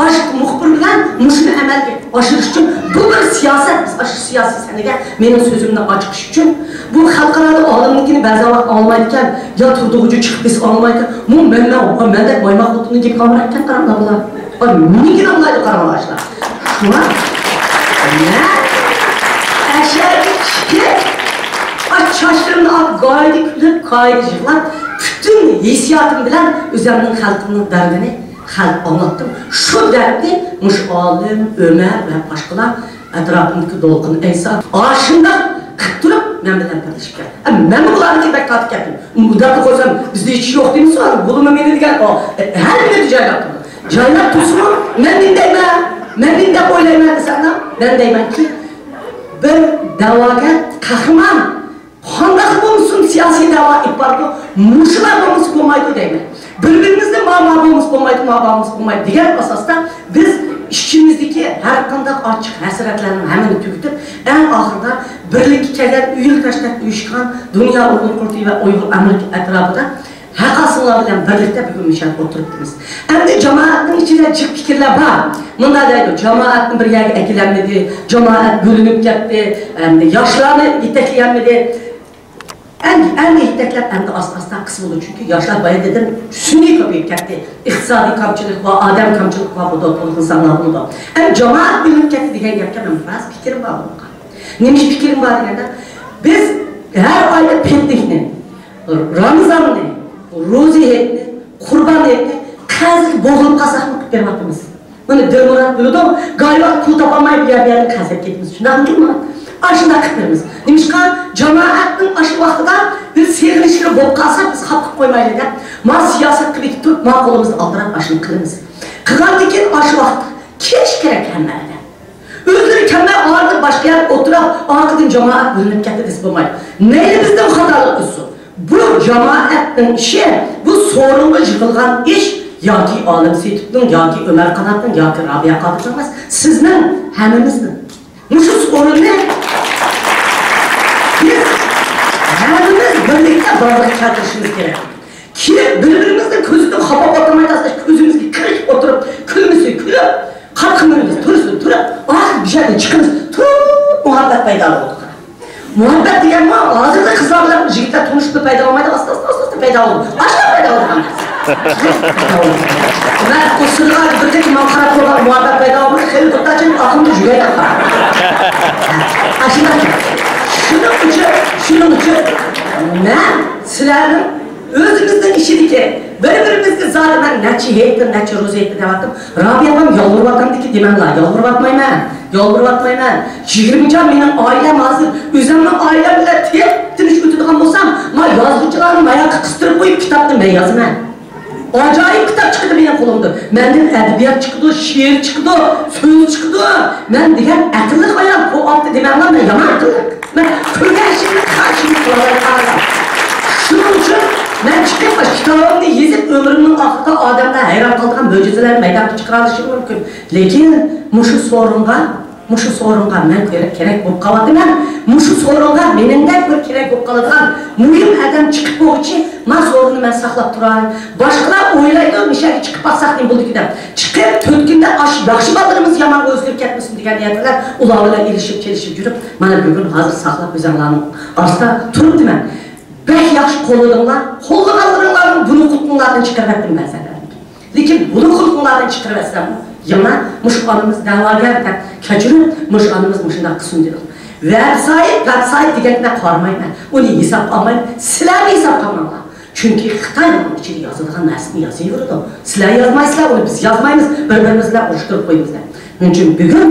ئاشۇ مۇخبىر بىلەن مۇشۇنى ئەمەلگە ئاشۇرۇش ئۈچۈن بۇ بىر سىياسەت. بىز ئاشۇ سىياسىي سەھنىگە مېنىڭ سۆزۈمنى ئاچىقىش ئۈچۈن بۇ خەلقئارادا ئالىمنىڭكىنى بەزى ۋاقىت ئاڭلىمايدىكەن، يا تۇردۇغۇچە چىقىپ بېسىپ ئاڭلىمايدىكەن. مۇ مەن، مەن، مەندەك مايماق خوتۇننىڭ گېپىگە ئالمايدىكەن، قاراڭلار بۇلار. ئا، مېنىڭكىنى ئاڭلايدۇ، قاراڭلار ئاشۇلار. شۇڭا مەن ئەشەدە چىقىپ، ئا، چاچلىرىمنى ئاپ، گاھىدا كۈلۈپ، گاھىدا يىغلاپ، پۈتۈن ھېسسىياتىم بىلەن ئۆزۈمنىڭ خەلقىمنىڭ دەردىنى خەلققە ئاڭلاتتىم. شۇ دەردنى مۇشۇ ئالىم، ئۆمەر ۋە باشقىلار ئەتراپىمدىكى دولقۇن ئەيسا ئاشۇنداق قىلىپ تۇرۇپ مەن بىلەن بىرلىشىپ كەلدى. ئە، مەنمۇ بۇلارنىڭكى بەك تارتىپ كەتتىم. مۇنداقلا قويسام، بىزدە ھېچ يوق دېمىسۇن، بولۇمۇ مېنى دېگەن، ئۇ، ئە، ھەممىنى جايلاپ تۇرىدۇ. جايلاپ تۇرسىمۇ، مەن نېمە دەيمەن؟ مەن نېمە دەپ ئويلايمەن دېسەڭلار، مەن دەيمەنكى، بىر دەۋاگەر قەھرىمان قانداق بولمىسۇن، سىياسىي دەۋا ئېلىپ بارىدۇ، مۇشۇلار بولمىسا بولمايدۇ دەيمەن. بىر-بىرىمىزنى ما، ما بولمىسا بولمايدۇ، ما، ما بولمىسا بولمايدۇ دېگەن ئاساستا بىز ئىچىمىزدىكى ھەر قانداق ئاچچىق ھەسرەتلەرنىڭ ھەممىنى تۈگىتىپ، ئەڭ ئاخىرىدا بىرلىككە كەلگەن، ئۇيۇل تاشلاپ ئۇيۇشقان دۇنيا ئۇيغۇر قۇرۇلتىيى ۋە ئۇيغۇر ئامېرىكا ئەتراپىدا ھەق ھاسىللار بىلەن بىرلىكتە بۈگۈن مۇشۇ يەردە ئولتۇرۇپتىمىز. ئەمدى جامائەتنىڭ ئىچىدە جىق پىكىرلەر بار. مۇنداق دەيدۇ، جامائەتنى بىر يەرگە ئەكېلەلمىدى، جامائەت بۆلۈنۈپ كەتتى، ئەمدى ياشلارنى يېتەكلىيەلمىدى. ئەمدى، ئەمدى يېتەكلەپ، ئەمدى ئاستا-ئاستا قىس بولىدۇ. چۈنكى ياشلار بايا دېدىم، سۈنئىي كۆپىيىپ كەتتى. ئىقتىسادىي كامچىلىق بار، ئادەم كامچىلىق بار، بۇ دوختۇر ئىنسانلار بولىدۇ. ئەمدى جامائەت بۆلۈنۈپ كەتتى دېگەن گەپكە مەن بىراز پىكرىم بار بۇنىڭغا. نېمىشقا پىكرىم بار دېگەندە، بىز ھەر ئايدا پىدىنى، رامىزاننى، روزا ھېيتنى، قۇربان ھېيتنى قەرزگە بوغۇلۇپ قالساقمۇ قىلىپ بېرىۋاتىمىز. بۇنى دىلمۇرات بىلىدۇ، گاھى ۋاقىت پۇل تاپالماي بۇ يەر، بۇ يەردىن قەرز ئېلىپ كېتىمىز. شۇنداقمۇ دىلمۇرات؟ ئاشۇنداق قىلىپ بېرىمىز. نېمىشقا؟ جامائەتنىڭ ئاشۇ ۋاقتىدا بىر سېغىنىشلىرى بولۇپ قالسا، بىز خاپا قىلىپ قويمايلى دەپ، ما سىياسەتكە بېكىتىپ تۇرۇپ، ما قولىمىزنى ئالدىراپ ئاشۇنى قىلىمىز. قىلغاندىن كېيىن ئاشۇ ۋاقىت كېلىشى كېرەك ھەممە ئادەم. ئۆزلىرى كەلمەي ئارىدىن باشقا يەردە ئولتۇرۇپ، ئارقىدىن جامائەت بۆلۈنۈپ كەتتى دېسە بولمايدۇ. مەيلى بىزدىن خاتالىق ئۆتسۇن. بۇ جامائەتنىڭ ئىشى، بۇ سورۇنغا يىغىلغان ئىش ياكى ئالىم سېيىتوفنىڭ، ياكى ئۆمەر قاناتنىڭ، ياكى رابىيە قادىرنىڭ ئەمەس، سىزنىڭ، ھەممىمىزنىڭ. مۇشۇ سورۇننى بىز ھەممىمىز بىرلىكتە بارلىققا كەلتۈرۈشىمىز كېرەك. كېلىپ بىر-بىرىمىزنىڭ كۆزىدىن خاپا بولماي، ئاستا كۆزىمىزگە كىرىشىپ ئولتۇرۇپ، كۈلمىسە كۈلۈپ، قاقىمىز تۇرسا تۇرۇپ، ئاخىرى بىر يەردىن چىقىمىز، تۇرۇپ مۇھەببەت پەيدا بولىدۇ. مۇھەببەت دېگەنمۇ ھازىرلا قىزلار بىلەن يىگىتلەر تونۇشۇپلا پەيدا بولمايدۇ، ئاستا، ئاستا، ئاستا پەيدا بولىدۇ. ئاشۇنداق پەيدا بولىدۇ. مەن ئۇ سىرغا بىر قېتىم ماڭا قاراپ تۇرغان مۇھەببەت پەيدا بولمىدى، خېلى توختاچىم ئاخىرىدا يۈگەي تاپقان. ئاشۇنداق. شۇنىڭ ئۈچۈن، شۇنىڭ ئۈچۈن مەن سىلەرنىڭ ئۆزىمىزنىڭ ئىچىدىكى بىر-بىرىمىزگە زادى مەن نەچچە ھېيتتىن، نەچچە روزا ھېيتتىن دەۋاتتىم. رابىيە ئاپام يالۋۇرۇۋاتامدىكى دېمەڭلار، يالۋۇرۇۋاتمايمەن، يالۋۇرۇۋاتمايمەن. يىگىرمىجان مېنىڭ ئائىلەم ھازىر، ئۆزۈمنىڭ ئائىلەم بىلەن تىپ-تىنچ ئۆتىدىغان بولسام، ما يازغۇچىلارنى ماياققا قىستۇرۇپ قويۇپ كىتابنى مەن يازىمەن. ئاجايىپ كىتاب چىقىدۇ مېنىڭ قولۇمدىن. مەندىن ئەدەبىيات چىقىدۇ، شېئىر چىقىدۇ، سۆز چىقىدۇ. مەن دېگەن ئەقىللىق ئايال، بۇ ئاپتۇ دېمەڭلار، مەن يامان ئەقىللىق. مەن كۆرگەن ئىشىمنى قارشىمغا قىلالايدىغان ئايال. شۇنىڭ ئۈچۈن مەن چىقىپ، كىتابىمنى يېزىپ، ئۆمرۈمنىڭ ئاخىرىدا ئادەملەر ھەيران قالىدىغان مۆجىزىلەرنى مەيدانغا چىقىرالىشىم مۇمكىن. لېكىن مۇشۇ سورۇنغا، مۇشۇ سورۇنغا مەن كېرەك، كېرەك بولۇپ قالىۋاتىمەن. مۇشۇ سورۇنغا مېنىڭدەك بىر كېرەك بولۇپ قالىدىغان مۇھىم ئادەم چىقىپ بولغۇچە، ما سورۇننى مەن ساقلاپ تۇراي. باشقىلار ئويلايدۇ، مۇشۇ يەرگە چىقىپ باقساق نېمە بولىدىكىن دەپ. چىقىپ، تۆت كۈندە ئاشۇ ياخشى بالىلىرىمىز يامان ئۆزگىرىپ كەتمىسۇن دېگەن نىيەت بىلەن ئۇلار بىلەن ئېلىشىپ، چېلىشىپ يۈرۈپ، مانا بۈگۈن ھازىر ساقلاپ ئۆزۈڭلارنىڭ ئارىسىدا تۇرۇپتىمەن. بەك ياخشى قوللىدىڭلار. قوللىغانلىرىڭلارنىڭ بۇنى قۇلىقىڭلاردىن چىقىرىۋەتتىم بەزەن. لېكىن بۇنى قۇلىقىڭلاردىن چىقىرىۋەتسەممۇ، يەنە مۇشۇ ئانىمىز دەۋاگەر دەپ كەچۈرۈپ، مۇشۇ ئانىمىز مۇشۇنداق قىلسۇن دېدىم. ۋېبسايت، ۋېبسايت دېگەنگە قارىمايمەن. ئۇنى ھېسابقا ئالمايمەن. سىلەرمۇ ھېسابقا ئالماڭلار. چۈنكى خىتاينىڭ ئىچىگە يازىدىغان نەرسىنى يازىۋېرىدۇ. سىلەر يازمايسىلەر، ئۇنى بىز يازمايمىز، بىر-بىرىمىز بىلەن ئۇرۇشتۇرۇپ قويىمىز دەپ. شۇنىڭ ئۈچۈن بۈگۈن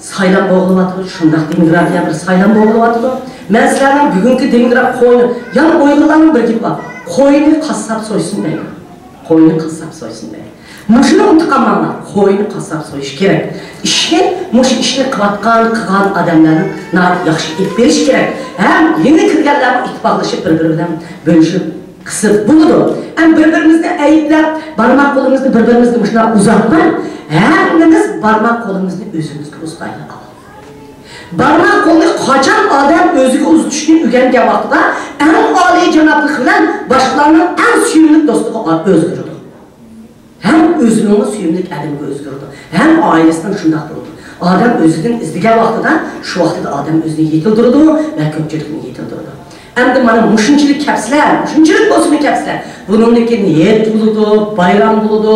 سايلام بولغىلىۋاتىدۇ، شۇنداق دېموگرافىيە بىر سايلام بولغىلىۋاتىدۇ. مەن سىلەرنىڭ بۈگۈنكى دېموگراف قوينى، يەنە ئۇيغۇرلارنىڭ بىر گېپى بار، قوينى قاسساپ سويسۇن دەيدۇ. قوينى قاسساپ سويسۇن دەيدۇ. مۇشۇنى ئۇنتۇپ قالماڭلار، قوينى قاسساپ سويۇش كېرەك. ئىشنى، مۇشۇ ئىشنى قىلىۋاتقان، قىلغان ئادەملەرنىڭ ناھايىتى ياخشى ئېلىپ بېرىشى كېرەك. ھەم يېڭى كىرگەنلەرمۇ ئىتتىپاقلىشىپ، بىر-بىرى بىلەن بۆلۈشۈپ قىسىپ بولىدۇ. ھەم بىر-بىرىمىزنى ئەيىبلەپ، بارماق قولىمىزنى بىر-بىرىمىزگە مۇشۇنداق ئۇزاتماي، ھەممىمىز بارماق قولىمىزنى ئۆزىمىزگە ئۇزىتايلى. بارماق قولنى قاچان ئادەم ئۆزىگە ئۇزىتىشنى ئۆگەنگەن ۋاقتىدا، ئەڭ ئالىي جانابلىق بىلەن باشقىلارنىڭ ئەڭ سۆيۈملۈك دوستىغا ئۆزگىرىدۇ. ھەم ئۆزىنىڭمۇ سۆيۈملۈك ئادەمگە ئۆزگىرىدۇ. ھەم ئائىلىسىنىڭ شۇنداق بولىدۇ. ئادەم ئۆزىدىن ئىزدىگەن ۋاقتىدا، شۇ ۋاقتىدا ئادەم ئۆزىنى يېتىلدۈرىدۇ ۋە كۆپچىلىكنى يېتىلدۈرىدۇ. ئەمدى مانا مۇشۇنچىلىك كەپسىلەر، مۇشۇنچىلىك بولسىمۇ كەپسىلەر. بۇنىڭدىن كېيىن ھېيت بولىدۇ، بايرام بولىدۇ،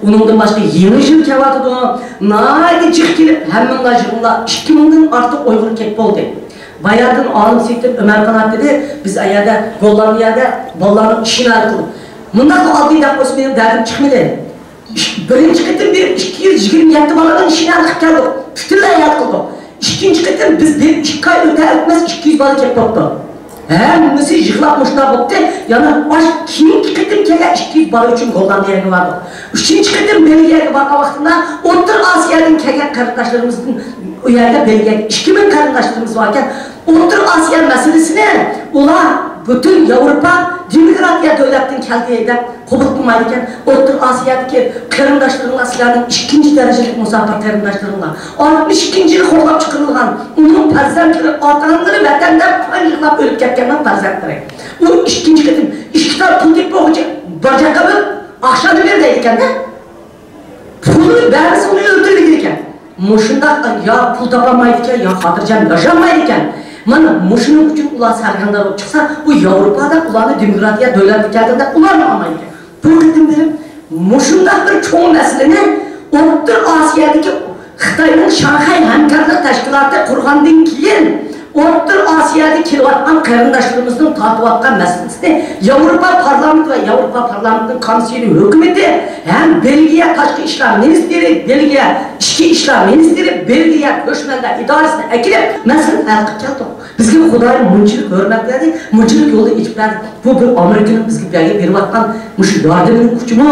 ئۇنىڭدىن باشقا يېڭى يىل كېلىۋاتىدۇ. ناھايىتى جىق كېلىپ، ھەممىڭلار يىغىلىڭلار، ئىككى مىڭدىن ئارتۇق ئۇيغۇر كەپ بولدى. باياتىن ئالىم سېيىتىم ئۆمەر قانات دېدى، بىز ئەيەردە گوللاندىيەدە بالىلارنىڭ ئىشىنى ھەل قىلدۇق. مۇنداقلا ئاددىي دەپ قويسا مېنىڭ دەردىم چىقمىدى. ئىش-، بىرىنچى قېتىم بېرىپ ئىككى يۈز يىگىرمە يەتتە بالىنىڭ ئىشىنى ھەل قىلىپ كەلدۇق. پۈتۈنلەي ھەل قىلدۇق. ئىككىنچى قېتىم بىز بېرىپ ئىككى ئاي ئۆتەر ئۆتمەس ئىككى يۈز بالا كېلىپ بوپتۇ. ھەممىسى يىغلاپ مۇشۇنداق بوپتى. يەنە ئاش كېيىنكى قېتىم كەلگەن ئىككى يۈز بالا ئۈچۈن گوللاندىيەگە باردۇق. ئۈچىنچى قېتىم بېلگىيەگە بارغان ۋاقتىمدا ئوتتۇرا ئاسىيادىن كەلگەن قېرىنداشلىرىمىزدىن ئۇ يەردە بېلگىيەگە ئىككى مىڭ قېرىنداشلىرىمىز باركەن. ئوتتۇرا ئاسىيا مەسىلىسىنى ئۇلار پۈتۈن ياۋروپا دېموكراتىيە دۆلەتتىن كەلدى دەپ قوبۇل قىلمايدىكەن. ئوتتۇرا ئاسىيادىكى قېرىنداشلىرىڭلار سىلەرنىڭ ئىككىنچى دەرىجىلىك مۇساپىر قېرىنداشلىرىڭلار. ئاتمىش ئىككىنچى يىلى قوغلاپ چىقىرىلغان ئۇنىڭ پەرزەنتلىرى ئاتا-ئانىلىرى ۋەتەندە قان يىغلاپ ئۆلۈپ كەتكەننىڭ پەرزەنتلىرى. ئۇ ئىككىنچى قېتىم ئىككى تال پۇل تېپىپ بولغۇچە بارجاققا بىر ئاخشامدا بېرىدىكەن-دە. پۇلنى بەرمىسە ئۇنى ئۆلتۈرىدىكەن. مۇشۇنداق يا پۇل تاپالمايدىكەن، يا خاتىرجەم ياشالمايدىكەن. مانا مۇشۇنىڭ ئۈچۈن ئۇلار سەرگەردان بولۇپ چىقسا، ئۇ ياۋروپادا ئۇلارنى دېموكراتىيە دۆلەتكە كەلتۈردى دەپ ئۇلارمۇ ئالمايدىكەن. بۇ قېتىم بېرىپ مۇشۇنداق بىر چوڭ مەسىلىنى ئوتتۇرا ئاسىيادىكى خىتاينىڭ شاڭخەي ھەمكارلىق تەشكىلاتى قۇرغاندىن كېيىن، ئوتتۇرا ئاسىيادىن كېلىۋاتقان قېرىنداشلىرىمىزنىڭ تارتىۋاتقان مەسىلىسىنى ياۋروپا پارلامېنتى ۋە ياۋروپا پارلامېنتىنىڭ كومىسسىيىنىڭ ھۆكۈمىتى ھەم بېلگىيە تاشقى ئىشلار مىنىستىرى، بېلگىيە ئىچكى ئىشلار مىنىستىرى، بېلگىيە كۆچمەنلەر ئىدارىسىنى ئەكېلىپ، مەسىلىنى ھەل قىلىپ كەلدۇق. بىزگە خۇدايىم مۇنچىلىك ھۆرمەت بەردى، مۇنچىلىك يولنى ئېچىپ بەردى. بۇ بىر ئامېرىكىنىڭ بىزگە بەرگەن، بېرىۋاتقان مۇشۇ ياردىمىنىڭ ئۇچىمۇ؟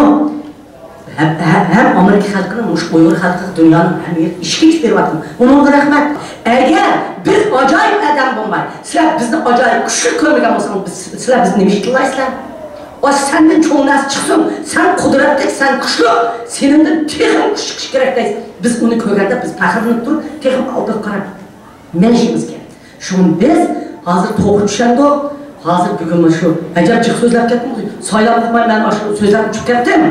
ھەم، ھەم، ھەم ئامېرىكا خەلقىنىڭ، مۇشۇ ئۇيغۇر خەلقىگە دۇنيانىڭ ھەممە يېرىدە ئىشىك ئېچىپ بېرىۋاتىدۇ. ئۇنىڭغا رەھمەت. ئەگەر بىز ئاجايىپ ئادەم بولماي، سىلەر بىزنى ئاجايىپ كۈچلۈك كۆرمىگەن بولسىڭىز، بىز، سىلەر بىزنى نېمە ئىش قىلالايسىلەر؟ ۋاي، سەندىن چوڭ نەرسە چىقسۇن، سەن قۇدرەتلىك، سەن كۈچلۈك، سېنىڭدىن تېخىمۇ كۈچلۈك چىقىشى كېرەك دەيسىز. بىز ئۇنى كۆرگەندە بىز پەخىرلىنىپ تۇرۇپ، تېخىمۇ ئالدىغا قاراپ مېڭىشىمىز كېرەك. شۇڭا بىز ھازىر توغرا چۈشەندۇق. ھازىر بۈگۈن مۇشۇ ئەجەب جىق سۆزلەپ كەتتىم. سايلام قىلماي مەن ئاشۇ سۆزلەرنى ئۇچۇپ كەتتىم.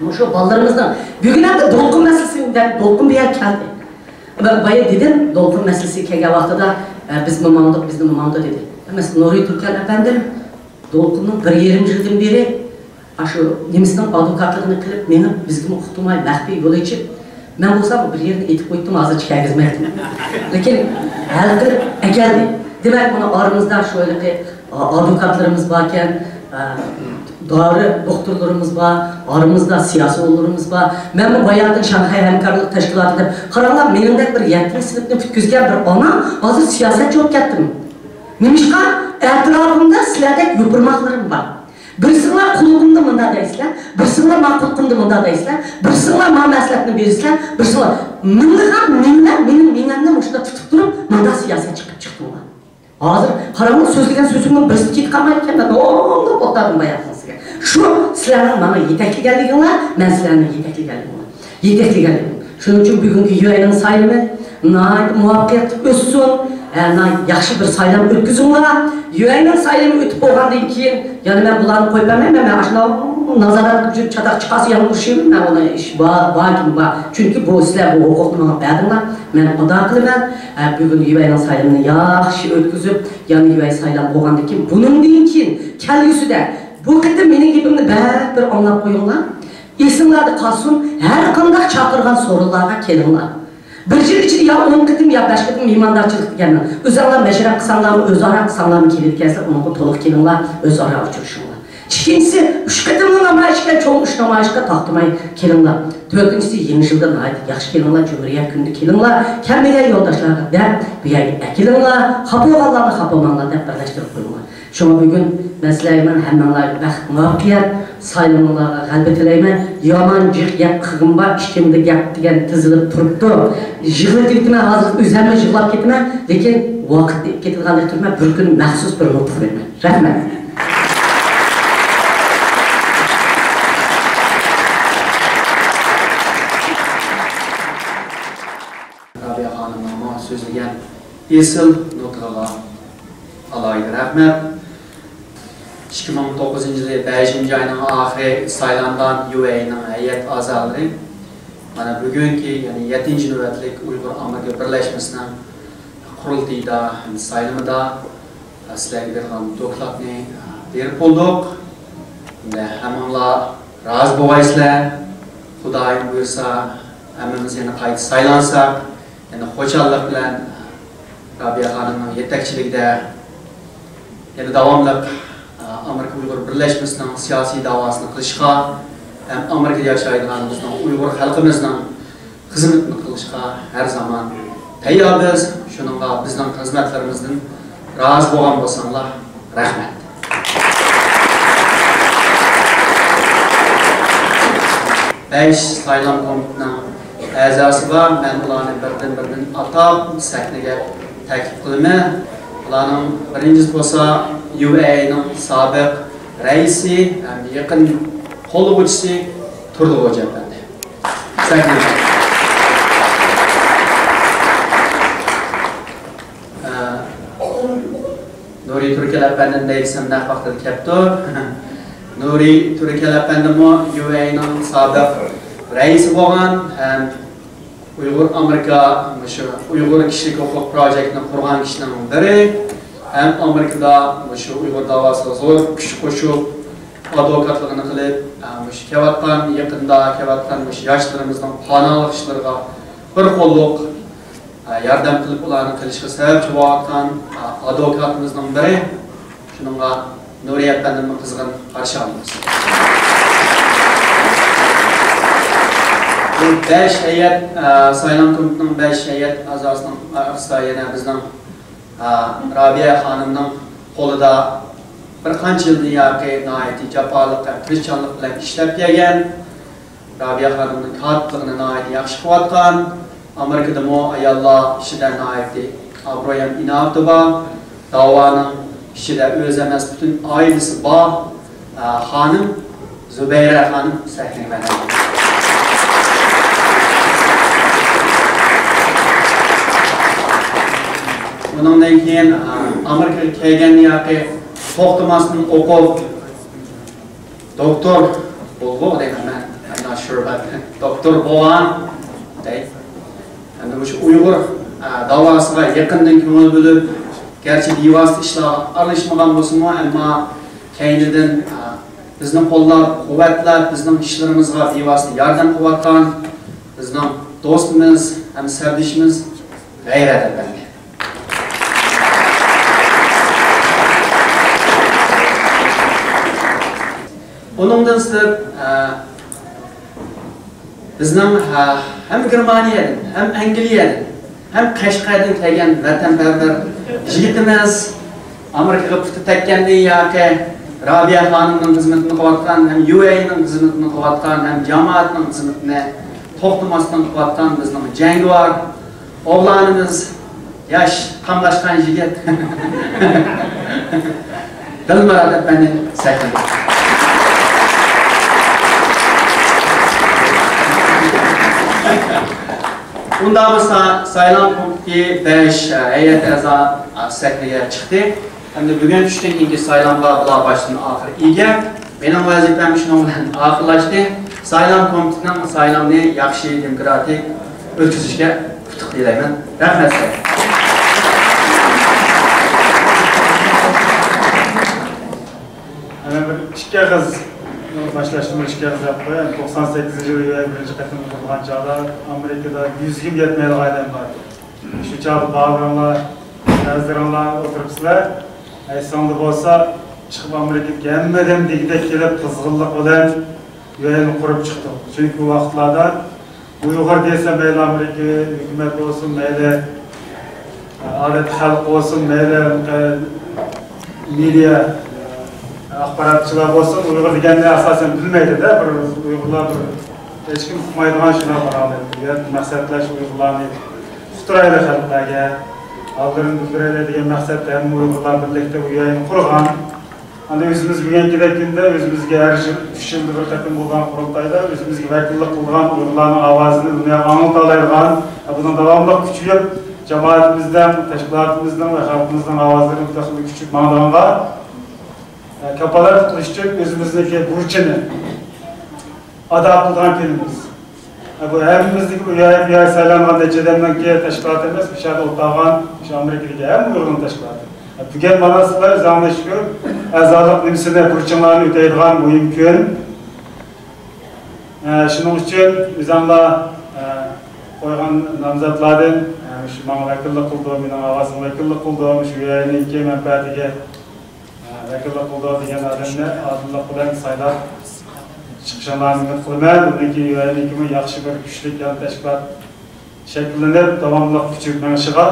مۇشۇ بالىلىرىمىزنىڭ بۈگۈن ھەمدە دولقۇن مەسىلىسى دەپ دولقۇن بۇ يەرگە كەلدى. بايا دېدىم، دولقۇن مەسىلىسى كەلگەن ۋاقتىدا، ئە، بىزمۇ ماڭدۇق، بىزمۇ ماڭدۇق دېدى. ئەمەس، نۇرى تۈركەن ئەپەندىم، دولقۇننىڭ بىر يېرىم يىلدىن بېرى ئاشۇ نېمىسىنىڭ ئادۋوكاتلىقىنى قىلىپ مېڭىپ، بىزگىمۇ ئۇقتۇرماي مەخپىي يول ئېچىپ، مەن بولسام بىر يېرىنى ئېيتىپ قويۇپتىم، ھازىرچە كىرگۈزمەپتىمەن. لېكىن ھەل قىلىپ ئەكەلدى. دېمەك، مانا ئارىمىزدا شۇ ھېلىقى ئادۋوكاتلىرىمىز باركەن، دارى دوختۇرلىرىمىز بار، ئارىمىزدا سىياسىيونلىرىمىز بار. مەنمۇ باياتىن شاڭخەي ھەمكارلىق تەشكىلاتى دەپ، قاراڭلار، مېنىڭدەك بىر يەتتىنچى سىنىپنى پۈتكۈزگەن بىر ئانا ھازىر سىياسەتچى بولۇپ كەتتىمۇ؟ نېمىشقا؟ ئەتراپىمدا سىلەردەك يوپۇرماقلىرىم بار. بىرسىڭلار قۇلىقىمدا مۇنداق دەيسىلەر، بىرسىڭلار ما قۇلىقىمدا مۇنداق دەيسىلەر، بىرسىڭلار ما مەسلىھەتنى بېرىسىلەر، بىرسىڭلار مىڭلىغان مىڭلار مېنىڭ مېڭەمنى مۇشۇنداق تۇتۇپ تۇرۇپ، مۇنداق سىياسەتچى قىلىپ چىقتىڭلار. ھازىر قاراڭلار، سۆزلىگەن سۆزۈمنىڭ بىرسى كېتىپ قالمايدىكەن، مەن داۋاملىق ئولتۇردۇم باياتىن سىزگە. شۇ سىلەرنىڭ ماڭا يېتەكلىگەنلىكىڭلار، مەن سىلەرنىڭ يېتەكلىگەنلىكىڭلار. يېتەكلىگەنلىكىڭ. شۇنىڭ ئۈچۈن بۈگۈنكى يۈەينىڭ سايلىمى ناھايىتى مۇۋەپپەقىيەتلىك ئۆتسۇن. ھە، ناھايىتى ياخشى بىر سايلام ئۆتكۈزۈڭلار. يۈەينىڭ سايلىمى ئۆتۈپ بولغاندىن كېيىن، يەنە مەن بۇلارنى قويۇپ بەرمەيمەن. مەن ئاشۇنداق نازارەت قىلىپ يۈرۈپ چاتاق چىقارسا يەنە ئۇرۇشۇۋېرىمەن. مەن ئۇنى ئىش بار، بار كىم بار. چۈنكى بۇ سىلەر بۇ ھوقۇقنى ماڭا بەردىڭلار. مەن ئادا قىلىمەن. ھە، بۈگۈن يۈەينىڭ سايلىمىنى ياخشى ئۆتكۈزۈپ، يەنە يۈەي سايلام بولغاندىن كېيىن، بۇنىڭدىن كېيىن كەلگۈسىدە بۇ قېتىم مېنىڭ گېپىمنى بەك بىر ئاڭلاپ قويۇڭلار. ئېسىڭلاردا قالسۇن، ھەر قانداق چاقىرغان سورۇنلارغا كېلىڭلار. بىر يىل ئىچىدە يا ئون قېتىم، يا بەش قېتىم مېھماندارچىلىق دېگەننى ئۆزۈڭلار مەشرەپ قىلساڭلارمۇ، ئۆزئارا قىلساڭلارمۇ كېلىدىكەنسىلەر، ئۇنىڭغا تولۇق كېلىڭلار، ئۆزئارا ئۇچرىشىڭلار. ئىككىنچىسى، ئۈچ قېتىملىق نامايىشكە، چوڭ ئۈچ نامايىشقا تاختىماي كېلىڭلار. تۆتىنچىسى، يېڭى يىلدا ناھايىتى ياخشى كېلىڭلار، جۇمھۇرىيەت كۈنىدە كېلىڭلار، كەلمىگەن يولداشلارغا دەپ بۇ يەرگە ئەكېلىڭلار، خاپا بولغانلارنى خاپا بولماڭلار دەپ بىرلەشتۈرۈپ قويۇڭلار. شۇڭا بۈگۈن مەن سىلەرگە مەن ھەممىڭلارغا بەخت، مۇۋەپپەقىيەت، سايلىمىڭلارغا غەلىبە تىلەيمەن. يامان جىق گەپ قىلغىنىم بار، ئىچىمدە گەپ دېگەن تىزىلىپ تۇرۇپتۇ. يىغلىتىۋېتىمەن، ھازىر ئۆزۈممۇ يىغلاپ كېتىمەن، لېكىن ۋاقىت كېتىدىغاندەك تۇرىمەن، بىر كۈنى مەخسۇس بىر نۇتۇق بېرىمەن. رەھمەت. رابىيە خانىمنىڭمۇ سۆزلىگەن ئېسىل نۇتقىغا ئالاھىدە رەھمەت. ئىككى مىڭ توققۇزىنچى يىلى بەشىنچى ئاينىڭ ئاخىرى سايلانغان يۈەينىڭ ھەيئەت ئەزالىرى مانا بۈگۈنكى، يەنى يەتتىنچى نۆۋەتلىك ئۇيغۇر ئامېرىكا بىرلەشمىسىنىڭ قۇرۇلتىيىدا ھەم سايلىمىدا سىلەرگە بېرىدىغان دوكلاتنى بېرىپ بولدۇق. ئەمدى ھەممىڭلار رازى بولغايسىلەر. خۇدايىم بۇيرۇسا، ھەممىمىز يەنە قايتا سايلانساق، يەنە خۇشاللىق بىلەن رابىيە خانىمنىڭ يېتەكچىلىكىدە يەنە داۋاملىق، ئە، ئامېرىكا ئۇيغۇر بىرلەشمىسىنىڭ سىياسىي داۋاسىنى قىلىشقا ھەم ئامېرىكىدا ياشايدىغان بىزنىڭ ئۇيغۇر خەلقىمىزنىڭ خىزمىتىنى قىلىشقا ھەر زامان تەيياربىز. شۇنىڭغا بىزنىڭ خىزمەتلىرىمىزدىن رازى بولغان بولساڭلار، رەھمەت. بەش سايلام كومىتېتىنىڭ ئەزاسى بار. مەن ئۇلارنى بىردىن-بىردىن ئاتاپ سەھنىگە تەكلىپ قىلىمەن. ئۇلارنىڭ بىرىنچىسى بولسا يۇ ئەي ئېينىڭ سابىق رەئىسى ھەم يېقىن قوللىغۇچىسى تۇردى خوجا ئەپەندى. سەھنىگە. ئە، نۇرى تۈركەل ئەپەندىم دەيدىسەم نەق ۋاقتىدا كەپتۇ. نۇرى تۈركەل ئەپەندىمۇ يۇ ئەي ئېينىڭ سابىق رەئىسى بولغان ھەم ئۇيغۇر ئامېرىكا مۇشۇ ئۇيغۇر كىشىلىك ھوقۇق پروجېكتىنى قۇرغان كىشىنىڭ بىرى ھەم ئامېرىكىدا مۇشۇ ئۇيغۇر داۋاسىغا زور كۈچ قوشۇپ، ئادۋوكاتلىقىنى قىلىپ، ئە، مۇشۇ كېلىۋاتقان، يېقىندا كېلىۋاتقان مۇشۇ ياشلىرىمىزنىڭ پاناھلىق ئىشلىرىغا بىر قوللۇق، ئە، ياردەم قىلىپ، ئۇلارنى قىلىشقا سەۋەبچى بولۇۋاتقان، ئە، ئادۋوكاتىمىزنىڭ بىرى. شۇنىڭغا نۇرى ئەپەندىمنى قىزغىن قارشى ئالىمىز. بۇ بەش ھەيئەت، ئە، سايلام كومىتېتىنىڭ بەش ھەيئەت ئەزاسىنىڭ ئارىسىدا يەنە بىزنىڭ، ئە، رابىيە خانىمنىڭ قولىدا بىر قانچە يىلدىن ياقى ناھايىتى جاپالىق ھەم تىرىشچانلىق بىلەن ئىشلەپ كەلگەن، رابىيە خانىمنىڭ كاتىپلىقىنى ناھايىتى ياخشى قىلىۋاتقان، ئامېرىكىدىمۇ ئاياللار ئىچىدە ناھايىتى ئابرۇي ھەم ئىناۋىتى بار، داۋانىڭ ئىچىدە ئۆزى ئەمەس، پۈتۈن ئائىلىسى بار، ئە، خانىم زۇبەيرە خانىم سەھنىگە مەن. ئۇنىڭدىن كېيىن، ئە، ئامېرىكىغا كەلگەندىن ياقى توختىماستىن ئوقۇپ، دوكتور بولغۇ دەيمەن مەن. I'm not sure about that. دوكتور بولغان دەي. ئەمدى مۇشۇ ئۇيغۇر، ئە، داۋاسىغا يېقىندىن كۆڭۈل بۆلۈپ، گەرچە بىۋاسىتە ئىشلارغا ئارىلاشمىغان بولسىمۇ، ئەمما كەينىدىن، ئە، بىزنى قوللاپ، قۇۋۋەتلەپ، بىزنىڭ ئىشلىرىمىزغا بىۋاسىتە ياردەم قىلىۋاتقان بىزنىڭ دوستىمىز ھەم سەردىشىمىز غەيرەت ئەپەندى. ئۇنىڭدىن سىرت، ئە، بىزنىڭ، ئە، ھەم گېرمانىيەدىن، ھەم ئەنگلىيەدىن، ھەم قەشقەردىن كەلگەن ۋەتەنپەرۋەر يىگىتىمىز، ئامېرىكىغا پۇتى تەگكەندىن ياقى رابىيە خانىمنىڭ خىزمىتىنى قىلىۋاتقان، ھەم يۇ ئەي ئېينىڭ خىزمىتىنى قىلىۋاتقان، ھەم جامائەتنىڭ خىزمىتىنى توختىماستىن قىلىۋاتقان بىزنىڭ جەڭگىۋار ئوغلانىمىز، ياش قاملاشقان يىگىت دىلمۇرات ئەپەندى سەھنىگە. ئۇنداق بولسا، سايلام كومىتېتى بەش ھەيئەت ئەزا سەھنىگە چىقتى. ئەمدى بۈگۈن چۈشتىن كېيىنكى سايلامغا بۇلار باشتىن ئاخىر ئىگە. مېنىڭ ۋەزىپەم شۇنىڭ بىلەن ئاخىرلاشتى. سايلام كومىتېتىنىڭ سايلامنى ياخشى، دېموكراتىك ئۆتكۈزۈشىگە ئۇتۇق تىلەيمەن. رەھمەت سىلەرگە. مانا بىر ئىككى ئېغىز باشلاشتىن بىر ئىككى ئېغىز گەپ قوياي. توقسان سەككىزىنچى يىلى يۇ ئەي بىرىنچى قېتىم قۇرۇلغان چاغدا ئامېرىكىدا يۈزگىمۇ يەتمەيدىغان ئادەم بار ئىدى. شۇ چاغدا بارلىرىڭلار، بەزىلىرىڭلار ئولتۇرۇپسىلەر. ئەيساڭدا بولسا چىقىپ ئامېرىكىدىكى ھەممە ئادەم دېگۈدەك كېلىپ قىزغىنلىق بىلەن يۇ ئەينى قۇرۇپ چىقتۇق. چۈنكى ئۇ ۋاقىتلاردا ئۇيغۇر دېسە مەيلى ئامېرىكا ھۆكۈمەت بولسۇن، مەيلى ئادەتتىكى خەلق بولسۇن، مەيلى مېدىيا ئاخباراتچىلار بولسۇن، ئۇيغۇر دېگەننى ئاساسەن بىلمەيدۇ-دە، بىر ئۇيغۇرلار بىر ھېچكىم ئۇقمايدىغان شۇنداق بىر ھالەت. بۇ يەردىكى مەقسەتلەر شۇ ئۇيغۇرلارنى ئۇقتۇرايلى خەلقلەرگە، ھاللىرىنى بىلدۈرەيلى دېگەن مەقسەتتە ھەممە ئۇيغۇرلار بىرلىكتە بۇ يەرنى قۇرغان. ئەمدى ئۆزىمىز بۈگۈنكىدەك كۈندە ئۆزىمىزگە ھەر يىل، ئۈچ يىلدا بىر قېتىم بولىدىغان قۇرۇلتايدا ئۆزىمىزگە ۋەكىللىك قىلىدىغان ئۇيغۇرلارنىڭ ئاۋازىنى دۇنياغا ئاڭلىتالايدىغان، بۇنىڭ داۋاملىق كۈچىيىپ، جامائىتىمىزدىن، تەشكىلاتىمىزنىڭ ۋە خەلقىمىزنىڭ ئاۋازلىرى تېخىمۇ كۈچىيىپ ماڭىدىغانغا، ئە، كاپالەتلىك قىلىش ئۈچۈن ئۆزىمىزنىڭكى بۇرچىنى ئادا قىلىدىغان كۈنىمىز. ئە، بۇ ھەممىمىزنىڭكى بۇ يەر، بۇ يەر سايلانغان نەچچە ئادەمنىڭكى تەشكىلاتى ئەمەس، بۇ يەردە ئولتۇرغان شۇ ئامېرىكىدىكى ھەممە ئۇيغۇرنىڭ تەشكىلاتى. ئە، بۈگۈن مانا سىلەر ئۆزۈڭلار شۈكۈر، ئەزالىق نېمىسىنى، بۇرچۇڭلارنى ئۆتەيدىغان مۇھىم كۈن. ئە، شۇنىڭ ئۈچۈن ئۆزۈڭلار، ئە، قويغان نامزاتلاردىن، ئە، شۇ ماڭا ۋەكىللىك قىلىدۇ، مېنىڭ ئاۋازىمغا ۋەكىللىك قىلىدۇ، شۇ يۇ ئەي ئىنىڭكى مەنپەئەتىگە، ئە، ۋەكىللىك قىلىدۇ دېگەن ئادەمنى ئادىللىق بىلەن سايلاپ چىقىشىڭلارنى ئۈمىد قىلىمەن. بۇندىن كېيىن يۇ ئەي ئىنىڭكىمۇ ياخشى بىر كۈچلۈك يەنە تەشكىلات شەكىللىنىپ، داۋاملىق كۈچىيىپ مېڭىشىغا،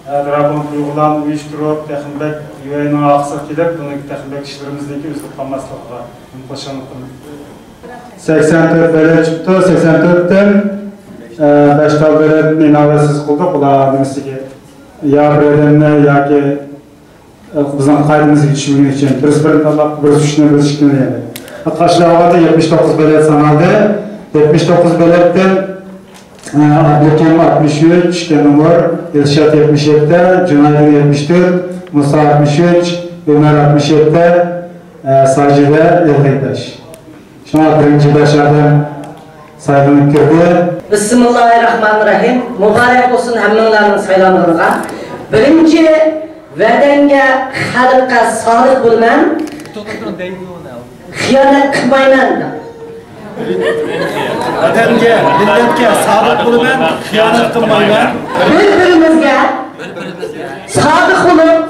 ئەتراپىغا تۇيغۇلارنى ئۇيۇشتۇرۇپ، تېخىمۇ بەك يۇ ئەي ئىنىڭ ئارقىسىغا كېلىپ، بۇنىڭ تېخىمۇ بەك ئىشلىرىمىزنىڭكى ئۈزۈلۈپ قالماسلىقىغا ئۈمىد قىلىشىڭلارنى ئۈمىد قىلىمەن. سەكسەن تۆت بېلەت چىقىپتۇ، سەكسەن تۆتتىن، ئە، بەش تال بېلەتنى ئىناۋەتسىز قىلدۇق، ئۇلار نېمىسىگە، يا بىر ئادەمنى ياكى، ئە، بىزنىڭ قائىدىمىزگە چۈشمىگىنى ئۈچۈن، بىرسى بىرنى تاللاپ، بىرسى ئۈچنى، بىرسى ئىككىنى دېگەندەك. قاشلاۋاتقاندا يەتمىش توققۇز بېلەت سانالدى. يەتمىش توققۇز بېلەتتىن، ئە، ئابلىكىم ئاتمىش ئۈچ، ئىككى نومۇر، ئىلشات يەتمىش يەتتە، جۇنايدىن يەتمىش تۆت، مۇسا ئاتمىش ئۈچ، ئۆمەر ئاتمىش يەتتە، ئە، ساجىدە ئەللىك بەش. شۇڭا بىرىنچى بەش ئادەم سايلىنىپ كىردى. بىسمىللاھىررەھمانىررەھىم. مۇبارەك بولسۇن ھەممىڭلارنىڭ سايلانغىنىغا. بىرىنچى، ۋەتەنگە، خەلققە سادىق بولىمەن. خىيانەت قىلمايمەن. ۋەتەنگە، مىللەتكە سادىق بولىمەن، خىيانەت قىلمايمەن. بىر-بىرىمىزگە سادىق بولۇپ،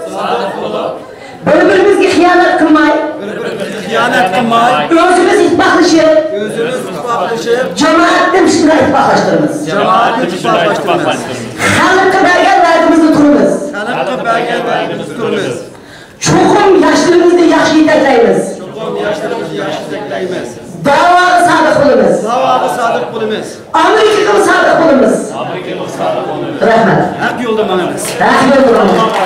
بىر-بىرىمىزگە خىيانەت قىلماي، بىر-بىرىمىزگە خىيانەت قىلماي، ئۆزىمىز ئىتتىپاقلىشىپ، ئۆزىمىز ئىتتىپاقلىشىپ، جامائەتنى شۇنداق ئىتتىپاقلاشتۇرىمىز. جامائەتنى ئىتتىپاقلاشتۇرىمىز. خەلققە بەرگەن ۋەدىمىزدە تۇرىمىز. خەلققە بەرگەن ۋەدىمىزدە تۇرىمىز. چوقۇم ياشلىرىمىزنى ياخشى يېتەكلەيمىز. چوقۇم ياشلىرىمىزنى ياخشى يېتەكلەيمىز. داۋاغا سادىق بولىمىز. داۋاغا سادىق بولىمىز. ئامېرىكىغا سادىق بولىمىز. ئامېرىكىغا سادىق بولىمىز. رەھمەت. ھەق يولدا ماڭىمىز. ھەق يولدا ماڭىمىز.